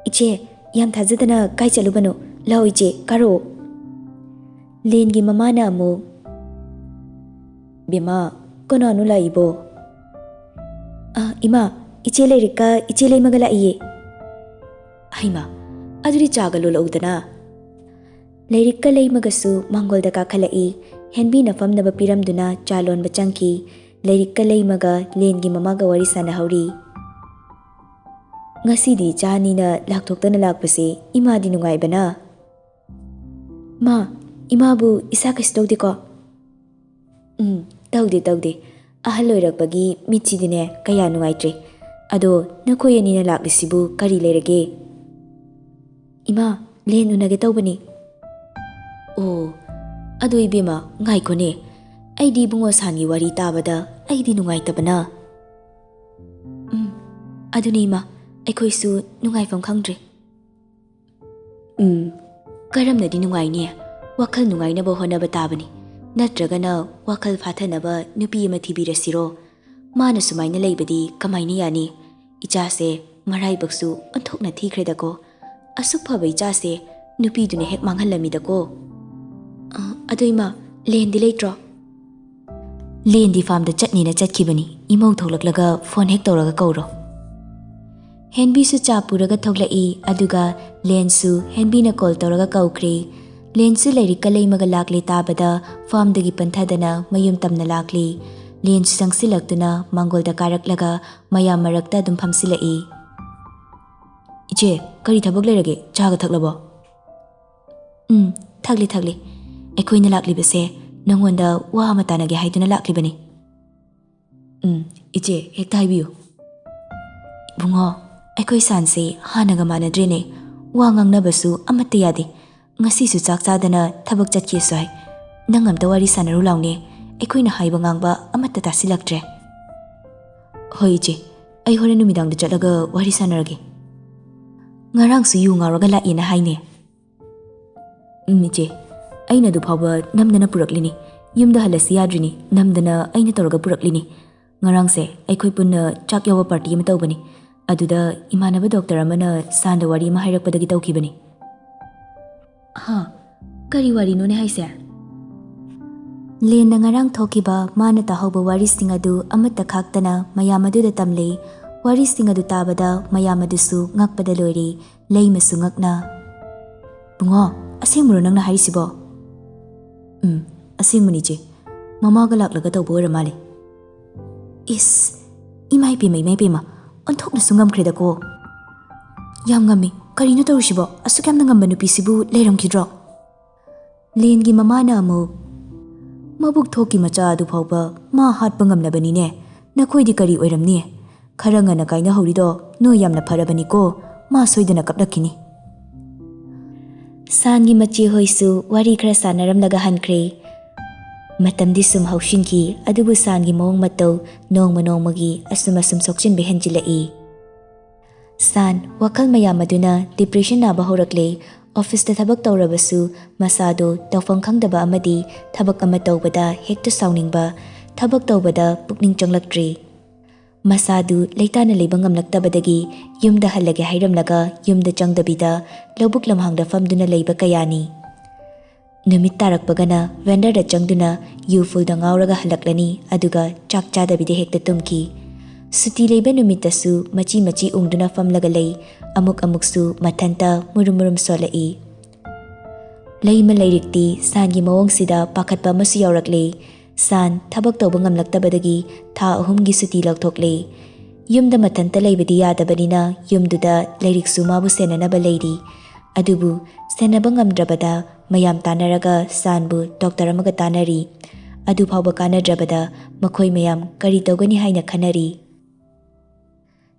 ꯏꯆꯦ, ꯌꯥꯝ ꯊꯥꯖꯗꯅ ꯀꯥꯏ ꯆꯠꯂꯨꯕꯅꯣ? ꯂꯥꯛꯑꯣ ꯏꯆꯦ, ꯀꯥꯔꯛꯑꯣ꯫ ꯂꯦꯟꯒꯤ ꯃꯃꯥꯅ ꯑꯃꯨꯛ, "ꯕꯦꯝꯃ, ꯀꯅꯥꯅꯣ ꯂꯥꯛꯏꯕꯣ?" "ꯑ, ꯏꯃꯥ, ꯏꯆꯦ ꯂꯥꯏꯔꯤꯛꯀ ꯏꯆꯦ ꯂꯩꯃꯒ ꯂꯥꯛꯏꯌꯦ꯫" "ꯍꯩꯃꯥ, ꯑꯗꯨꯗꯤ ꯆꯥꯒ ꯂꯣꯜꯂꯛꯎꯗꯅ꯫" ꯂꯥꯏꯔꯤꯛꯀ ꯂꯩꯃꯒꯁꯨ ꯃꯥꯡꯒꯣꯜꯗ ꯀꯥꯈꯠꯂꯛꯏ꯫ ꯍꯦꯟꯕꯤꯅ ꯐꯝꯅꯕ ꯄꯤꯔꯝꯗꯨꯅ ꯆꯥ ꯂꯣꯟꯕ ꯆꯪꯈꯤ꯫ ꯂꯥꯏꯔꯤꯛꯀ ꯂꯩꯃꯒ ꯂꯦꯟꯒꯤ ꯃꯃꯥꯒ ꯋꯥꯔꯤ ꯁꯥꯟꯅꯍꯧꯔꯤ꯫ "ꯉꯁꯤꯗꯤ ꯏꯆꯥ ꯑꯅꯤꯅ ꯂꯥꯛꯊꯣꯛꯇꯅ ꯂꯥꯛꯄꯁꯦ ꯏꯃꯥꯗꯤ ꯅꯨꯡꯉꯥꯏꯕꯅ?" "ꯃꯥ, ꯏꯃꯥꯕꯨ ꯏꯁꯥ ꯀꯩꯁꯨ ꯇꯧꯗꯦꯀꯣ?" "ꯎꯝ, ꯇꯧꯗꯦ, ꯇꯧꯗꯦ꯫ ꯑꯍꯜ ꯑꯣꯏꯔꯛꯄꯒꯤ ꯃꯤꯠꯁꯤꯗꯤꯅꯦ ꯀꯌꯥ ꯅꯨꯡꯉꯥꯏꯇ꯭ꯔꯦ꯫ ꯑꯗꯣ ꯅꯈꯣꯏ ꯑꯅꯤꯅ ꯂꯥꯛꯂꯤꯁꯤꯕꯨ ꯀꯔꯤ ꯂꯩꯔꯒꯦ?" "ꯏꯃꯥ, ꯂꯦꯟ ꯎꯅꯒꯦ ꯇꯧꯕꯅꯤ꯫" "ꯑꯣ, ꯑꯗꯨ ꯏꯕꯦꯝꯃ, ꯉꯥꯏꯈꯣꯅꯦ꯫ ꯑꯩꯗꯤ ꯏꯕꯨꯡꯉꯣ ꯁꯥꯟꯒꯤ ꯋꯥꯔꯤ ꯇꯥꯕꯗ ꯑꯩꯗꯤ ꯅꯨꯡꯉꯥꯏꯇꯕꯅ꯫" "ꯎꯝ, ꯑꯗꯨꯅꯤ ꯏꯃꯥ, ꯑꯩꯈꯣꯏꯁꯨ ꯅꯨꯡꯉꯥꯏꯐꯝ ꯈꯪꯗ꯭ꯔꯦ꯫" "ꯎꯝ, ꯀꯔꯝꯅꯗꯤ ꯅꯨꯡꯉꯥꯏꯅꯤ? ꯋꯥꯈꯜ ꯅꯨꯡꯉꯥꯏꯅꯕ ꯍꯣꯠꯅꯕ ꯇꯥꯕꯅꯤ꯫ ꯅꯠꯇ꯭ꯔꯒꯅ ꯋꯥꯈꯜ ꯐꯥꯊꯅꯕ ꯅꯨꯄꯤ ꯑꯃ ꯊꯤꯕꯤꯔꯁꯤꯔꯣ? ꯃꯥꯅ ꯁꯨꯃꯥꯏꯅ ꯂꯩꯕꯗꯤ ꯀꯃꯥꯏꯅ ꯌꯥꯅꯤ? ꯏꯆꯥꯁꯦ ꯃꯔꯥꯏꯕꯛꯁꯨ ꯑꯣꯟꯊꯣꯛꯅ ꯊꯤꯈ꯭ꯔꯦꯗꯀꯣ꯫ ꯑꯁꯨꯛ ꯐꯕ ꯏꯆꯥꯁꯦ ꯅꯨꯄꯤꯗꯨꯅ ꯍꯦꯛ ꯃꯥꯡꯍꯜꯂꯝꯃꯤꯗꯀꯣ꯫ ꯑ, ꯑꯗꯣ ꯏꯃꯥ, ꯂꯦꯟꯗꯤ ꯂꯩꯇ꯭ꯔꯣ? ꯂꯦꯟꯗꯤ ꯐꯥꯔꯝꯗ ꯆꯠꯅꯦꯅ ꯆꯠꯈꯤꯕꯅꯤ꯫ ꯏꯃꯧ ꯊꯣꯛꯂꯛꯂꯒ ꯐꯣꯟ ꯍꯦꯛ ꯇꯧꯔꯒ ꯀꯧꯔꯣ꯫ ꯍꯦꯟꯕꯤꯁꯨ ꯆꯥ ꯄꯨꯔꯒ ꯊꯣꯛꯂꯛꯏ, ꯑꯗꯨꯒ ꯂꯦꯟꯁꯨ ꯍꯦꯟꯕꯤꯅ ꯀꯣꯜ ꯇꯧꯔꯒ ꯀꯧꯈ꯭ꯔꯦ꯫ ꯂꯦꯟꯁꯨ ꯂꯥꯏꯔꯤꯛꯀ ꯂꯩꯃꯒ ꯂꯥꯛꯂꯦ ꯇꯥꯕꯗ ꯐꯥꯔꯝꯗꯒꯤ ꯄꯟꯊꯗꯅ ꯃꯌꯨꯝ ꯇꯝꯅ ꯂꯥꯛꯂꯤ꯫ ꯂꯦꯟꯁꯨ ꯆꯪꯁꯤꯜꯂꯛꯇꯨꯅ ꯃꯥꯡꯒꯣꯜꯗ ꯀꯥꯔꯛꯂꯒ ꯃꯌꯥꯝ ꯃꯔꯛꯇ ꯑꯗꯨꯝ ꯐꯝꯁꯤꯜꯂꯛꯏ꯫ "ꯏꯆꯦ, ꯀꯔꯤ ꯊꯕꯛ ꯂꯩꯔꯒꯦ? ꯆꯥꯒ ꯊꯛꯂꯕꯣ?" "ꯎꯝ, ꯊꯛꯂꯤ, ꯊꯛꯂꯤ꯫ ꯑꯩꯈꯣꯏꯅ ꯂꯥꯛꯂꯤꯕꯁꯦ ꯅꯪꯉꯣꯟꯗ ꯋꯥ ꯑꯃ ꯇꯥꯟꯅꯒꯦ ꯍꯥꯏꯗꯨꯅ ꯂꯥꯛꯂꯤꯕꯅꯤ꯫" "ꯎꯝ, ꯏꯆꯦ, ꯍꯦꯛꯇ ꯍꯥꯏꯕꯤꯌꯨ꯫" "ꯏꯕꯨꯡꯉꯣ, ꯑꯩꯈꯣꯏ ꯁꯥꯟꯁꯦ ꯍꯥꯟꯅꯒ ꯃꯥꯟꯅꯗ꯭ꯔꯦꯅꯦ꯫ ꯋꯥ ꯉꯥꯡꯅꯕꯁꯨ ꯑꯃꯠꯇ ꯌꯥꯗꯦ꯫ ꯉꯁꯤꯁꯨ ꯆꯥꯛ ꯆꯥꯗꯅ ꯊꯕꯛ ꯆꯠꯈꯤꯁꯨ ꯍꯥꯏ꯫ ꯅꯪ ꯑꯝꯇ ꯋꯥꯔꯤ ꯁꯥꯟꯅꯔꯨ ꯂꯥꯎꯅꯦ꯫ ꯑꯩꯈꯣꯏꯅ ꯍꯥꯏꯕ ꯉꯥꯡꯕ ꯑꯃꯠꯇ ꯇꯥꯁꯤꯜꯂꯛꯇ꯭ꯔꯦ꯫" "ꯍꯣꯏ ꯏꯆꯦ, ꯑꯩ ꯍꯣꯔꯦꯟ ꯅꯨꯃꯤꯗꯥꯡꯗ ꯆꯠꯂꯒ ꯋꯥꯔꯤ ꯁꯥꯟꯅꯔꯒꯦ꯫" "ꯉꯔꯥꯡꯁꯨ ꯌꯨ ꯉꯥꯎꯔꯒ ꯂꯥꯛꯑꯦꯅ ꯍꯥꯏꯅꯦ꯫" "ꯎꯝ, ꯏꯆꯦ, ꯑꯩꯅ ꯑꯗꯨ ꯐꯥꯎꯕ ꯅꯝꯗꯅ ꯄꯨꯔꯛꯂꯤꯅꯤ꯫ ꯌꯨꯝꯗ ꯍꯜꯂꯁꯤ ꯌꯥꯗ꯭ꯔꯤꯅꯤ, ꯅꯝꯗꯅ ꯑꯩꯅ ꯇꯧꯔꯒ ꯄꯨꯔꯛꯂꯤꯅꯤ꯫ ꯉꯔꯥꯡꯁꯦ ꯑꯩꯈꯣꯏ ꯄꯨꯟꯅ ꯆꯥꯛ ꯌꯥꯎꯕ ꯄꯥꯔꯇꯤ ꯑꯃ ꯇꯧꯕꯅꯤ꯫ ꯑꯗꯨꯗ ꯏꯃꯥꯟꯅꯕ ꯗꯣꯛꯇꯔ ꯑꯃꯅ ꯁꯥꯟꯗ ꯋꯥꯔꯤ ꯑꯃ ꯍꯥꯏꯔꯛꯄꯗꯒꯤ ꯇꯧꯈꯤꯕꯅꯤ꯫" "ꯍꯥ? ꯀꯔꯤ ꯋꯥꯔꯤꯅꯣꯅꯦ ꯍꯥꯏꯁꯦ?" ꯂꯦꯟꯅ ꯉꯔꯥꯡ ꯊꯣꯛꯈꯤꯕ ꯃꯥꯅ ꯇꯥꯍꯧꯕ ꯋꯥꯔꯤꯁꯤꯡ ꯑꯗꯨ ꯑꯃꯠꯇ ꯈꯥꯛꯇꯅ ꯃꯌꯥꯝ ꯑꯗꯨꯗ ꯇꯝꯂꯤ꯫ ꯋꯥꯔꯤꯁꯤꯡ ꯑꯗꯨ ꯇꯥꯕꯗ ꯃꯌꯥꯝ ꯑꯗꯨꯁꯨ ꯉꯛꯄꯗ ꯂꯣꯏꯔꯤ꯫ ꯂꯩꯃꯁꯨ ꯉꯛꯅ, "ꯕꯨꯡꯉꯣ, ꯑꯁꯦꯡꯕꯔꯣ ꯅꯪꯅ ꯍꯥꯏꯔꯤꯁꯤꯕꯣ?" "ꯎꯝ, ꯑꯁꯦꯡꯕꯅꯤ ꯏꯆꯦ꯫ ꯃꯃꯥꯒ ꯂꯥꯛꯂꯒ ꯇꯧꯕ ꯑꯣꯏꯔ ꯃꯥꯜꯂꯦ꯫" "ꯏꯁ, ꯏꯃꯥ ꯏꯄꯦꯝꯃ, ꯏꯃꯥ ꯏꯄꯦꯝꯃ, ꯑꯣꯟꯊꯣꯛꯅꯁꯨ ꯉꯝꯈ꯭ꯔꯦꯗꯀꯣ꯫ ꯌꯥꯝ ꯉꯝꯃꯤ꯫ ꯀꯔꯤꯅꯣ ꯇꯧꯔꯤꯁꯤꯕꯣ? ꯑꯁꯨꯛ ꯌꯥꯝꯅ ꯉꯝꯕ ꯅꯨꯄꯤꯁꯤꯕꯨ ꯂꯩꯔꯝꯈꯤꯗ꯭ꯔꯣ?" ꯂꯦꯟꯒꯤ ꯃꯃꯥꯅ ꯑꯃꯨꯛ, "ꯃꯕꯨꯛ ꯊꯣꯛꯀꯤ ꯃꯆꯥ ꯑꯗꯨ ꯐꯥꯎꯕ ꯃꯥ ꯍꯥꯠꯄ ꯉꯝꯂꯕꯅꯤꯅꯦ꯫ ꯅꯈꯣꯏꯗꯤ ꯀꯔꯤ ꯑꯣꯏꯔꯝꯅꯤ? ꯈꯔ ꯉꯟꯅ ꯀꯥꯏꯅꯍꯧꯔꯤꯗꯣ ꯅꯣꯏ ꯌꯥꯝꯅ ꯐꯔꯕꯅꯤꯀꯣ꯫ ꯃꯥ ꯁꯣꯏꯗꯅ ꯀꯞꯂꯛꯈꯤꯅꯤ꯫" ꯁꯥꯟꯒꯤ ꯃꯆꯦ ꯍꯣꯏꯁꯨ ꯋꯥꯔꯤ ꯈꯔ ꯁꯥꯟꯅꯔꯝꯂꯒ ꯍꯟꯈ꯭ꯔꯦ꯫ ꯃꯇꯝꯗꯤ ꯁꯨꯝ ꯍꯧꯁꯤꯟꯈꯤ, ꯑꯗꯨꯕꯨ ꯁꯥꯟꯒꯤ ꯃꯑꯣꯡ ꯃꯇꯧ ꯅꯣꯡꯃ ꯅꯣꯡꯃꯒꯤ ꯑꯁꯨꯝ ꯑꯁꯨꯝ ꯁꯣꯛꯆꯤꯟꯕ ꯍꯦꯟꯖꯤꯜꯂꯛꯏ꯫ ꯁꯥꯟ, ꯋꯥꯈꯜ ꯃꯌꯥꯝ ꯑꯗꯨꯅ ꯗꯤꯄ꯭ꯔꯦꯁꯟ ꯅꯥꯕ ꯍꯧꯔꯛꯂꯦ꯫ ꯑꯣꯐꯤꯁꯇ ꯊꯕꯛ ꯇꯧꯔꯕꯁꯨ ꯃꯁꯥꯗꯨ ꯇꯧꯐꯝ ꯈꯪꯗꯕ ꯑꯃꯗꯤ ꯊꯕꯛ ꯑꯃ ꯇꯧꯕꯗ ꯍꯦꯛꯇ ꯁꯥꯎꯅꯤꯡꯕ, ꯊꯕꯛ ꯇꯧꯕꯗ ꯄꯨꯛꯅꯤꯡ ꯆꯪꯂꯛꯇ꯭ꯔꯤ꯫ ꯃꯁꯥꯗꯨ ꯂꯩꯇꯥꯅ ꯂꯩꯕ ꯉꯝꯂꯛꯇꯕꯗꯒꯤ ꯌꯨꯝꯗ ꯍꯜꯂꯒꯦ ꯍꯥꯏꯔꯝꯂꯒ ꯌꯨꯝꯗ ꯆꯪꯗꯕꯤꯗ ꯂꯧꯕꯨꯛ ꯂꯝꯍꯥꯡꯗ ꯐꯝꯗꯨꯅ ꯂꯩꯕ ꯀꯌꯥꯅꯤ꯫ ꯅꯨꯃꯤꯠ ꯇꯥꯔꯛꯄꯒꯅ ꯚꯦꯟꯗꯔꯗ ꯆꯪꯗꯨꯅ ꯌꯨ ꯐꯨꯜꯗ ꯉꯥꯎꯔꯒ ꯍꯜꯂꯛꯂꯅꯤ, ꯑꯗꯨꯒ ꯆꯥꯛ ꯆꯥꯗꯕꯤꯗ ꯍꯦꯛꯇ ꯇꯨꯝꯈꯤ꯫ ꯁꯨꯇꯤ ꯂꯩꯕ ꯅꯨꯃꯤꯠꯇꯁꯨ ꯃꯆꯤ ꯃꯆꯤ ꯎꯪꯗꯨꯅ ꯐꯝꯂꯒ ꯂꯩ, ꯑꯃꯨꯛ ꯑꯃꯨꯛꯁꯨ ꯃꯊꯟꯇ ꯃꯨꯔꯨꯝ ꯃꯨꯔꯨꯝ ꯁꯣꯜꯂꯛꯏ꯫ ꯂꯩꯃ ꯂꯩꯔꯤꯛꯇꯤ ꯁꯥꯟꯒꯤ ꯃꯑꯣꯡꯁꯤꯗ ꯄꯥꯈꯠꯄ ꯑꯃꯁꯨ ꯌꯥꯎꯔꯛꯂꯦ꯫ ꯁꯥꯟ ꯊꯕꯛ ꯇꯧꯕ ꯉꯝꯂꯛꯇꯕꯗꯒꯤ ꯊꯥ ꯑꯍꯨꯝꯒꯤ ꯁꯨꯇꯤ ꯂꯧꯊꯣꯛꯂꯦ꯫ ꯌꯨꯝꯗ ꯃꯊꯟꯇ ꯂꯩꯕꯗꯤ ꯌꯥꯗꯕꯅꯤꯅ ꯌꯨꯝꯗꯨꯗ ꯂꯥꯏꯔꯤꯛꯁꯨ ꯃꯥꯕꯨ ꯁꯦꯟꯅꯅꯕ ꯂꯩꯔꯤ꯫ ꯑꯗꯨꯕꯨ ꯁꯦꯟꯅꯕ ꯉꯝꯗ꯭ꯔꯕꯗ ꯃꯌꯥꯝ ꯇꯥꯟꯅꯔꯒ ꯁꯥꯟꯕꯨ ꯗꯣꯛꯇꯔ ꯑꯃꯒ ꯇꯥꯟꯅꯔꯤ꯫ ꯑꯗꯨ ꯐꯥꯎꯕ ꯀꯥꯟꯅꯗ꯭ꯔꯕꯗ ꯃꯈꯣꯏ ꯃꯌꯥꯝ ꯀꯔꯤ ꯇꯧꯒꯅꯤ ꯍꯥꯏꯅ ꯈꯟꯅꯔꯤ꯫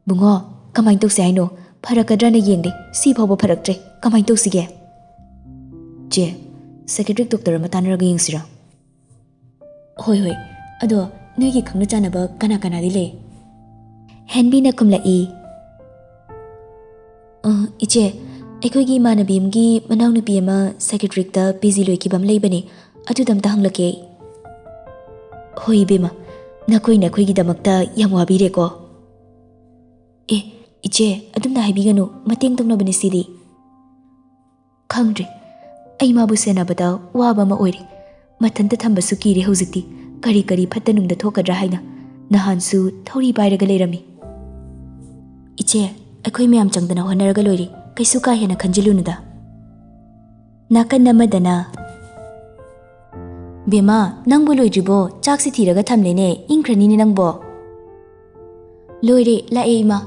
"ꯕꯨꯡꯉꯣ, ꯀꯃꯥꯏꯅ ꯇꯧꯁꯤ ꯍꯥꯏꯅꯣ? ꯐꯔꯛꯀꯗ꯭ꯔꯅ ꯌꯦꯡꯂꯦ, ꯁꯤ ꯐꯥꯎꯕ ꯐꯔꯛꯇ꯭ꯔꯦ꯫ ꯀꯃꯥꯏꯅ ꯇꯧꯁꯤꯒꯦ?" "ꯆꯦ, ꯁꯥꯏꯀꯦꯇ꯭ꯔꯤꯛ ꯗꯣꯛꯇꯔ ꯑꯃ ꯇꯥꯟꯅꯔꯒ ꯌꯦꯡꯁꯤꯔꯥ?" "ꯍꯣꯏ, ꯍꯣꯏ꯫ ꯑꯗꯣ ꯅꯣꯏꯒꯤ ꯈꯪꯅ ꯆꯥꯟꯅꯕ ꯀꯅꯥ ꯀꯅꯥꯗꯤ ꯂꯩ?" ꯍꯦꯟꯕꯤꯅ ꯈꯨꯝꯂꯛꯏ꯫ "ꯑ, ꯏꯆꯦ, ꯑꯩꯈꯣꯏꯒꯤ ꯏꯃꯥꯟꯅꯕꯤ ꯑꯃꯒꯤ ꯃꯅꯥꯎꯅꯨꯄꯤ ꯑꯃ ꯁꯥꯏꯀꯦꯇ꯭ꯔꯤꯛꯇ ꯄꯤ ꯖꯤ ꯂꯣꯏꯈꯤꯕ ꯑꯃ ꯂꯩꯕꯅꯦ, ꯑꯗꯨꯗ ꯑꯝꯇ ꯍꯪꯂꯛꯀꯦ ꯑꯩ꯫" "ꯍꯣꯏ ꯏꯕꯦꯝꯃ, ꯅꯈꯣꯏꯅ ꯑꯩꯈꯣꯏꯒꯤꯗꯃꯛꯇ ꯌꯥꯝ ꯋꯥꯕꯤꯔꯦꯀꯣ꯫" "ꯑꯦ, ꯏꯆꯦ, ꯑꯗꯨꯝꯅ ꯍꯥꯏꯕꯤꯒꯅꯨ, ꯃꯇꯦꯡ ꯇꯧꯅꯕꯅꯤ ꯁꯤꯗꯤ꯫" "ꯈꯪꯗ꯭ꯔꯦ, ꯑꯩ ꯃꯥꯕꯨ ꯁꯦꯟꯅꯕꯗ ꯋꯥꯕ ꯑꯃ ꯑꯣꯏꯔꯦ꯫ ꯃꯊꯟꯇ ꯊꯝꯕꯁꯨ ꯀꯤꯔꯦ ꯍꯧꯖꯤꯛꯇꯤ, ꯀꯔꯤ ꯀꯔꯤ ꯐꯠꯇ ꯅꯨꯡꯗ ꯊꯣꯛꯀꯗ꯭ꯔꯥ ꯍꯥꯏꯅ꯫ ꯅꯍꯥꯟꯁꯨ ꯊꯧꯔꯤ ꯄꯥꯏꯔꯒ ꯂꯩꯔꯝꯃꯤ꯫" "ꯏꯆꯦ, ꯑꯩꯈꯣꯏ ꯃꯌꯥꯝ ꯆꯪꯗꯅ ꯍꯣꯠꯅꯔꯒ ꯂꯣꯏꯔꯦ, ꯀꯩꯁꯨ ꯀꯥ ꯍꯦꯟꯅ ꯈꯟꯖꯤꯜꯂꯨꯅꯨꯗ꯫" ꯅꯥꯀꯟ ꯑꯃꯗꯅ, "ꯕꯦꯝꯃ, ꯅꯪꯕꯨ ꯂꯣꯏꯗ꯭ꯔꯤꯕꯣ? ꯆꯥꯛꯁꯤ ꯊꯤꯔꯒ ꯊꯝꯂꯦꯅꯦ, ꯏꯪꯈ꯭ꯔꯅꯤꯅꯦ ꯅꯪꯕꯣ꯫" "ꯂꯣꯏꯔꯦ, ꯂꯥꯛꯑꯦ ꯏꯃꯥ꯫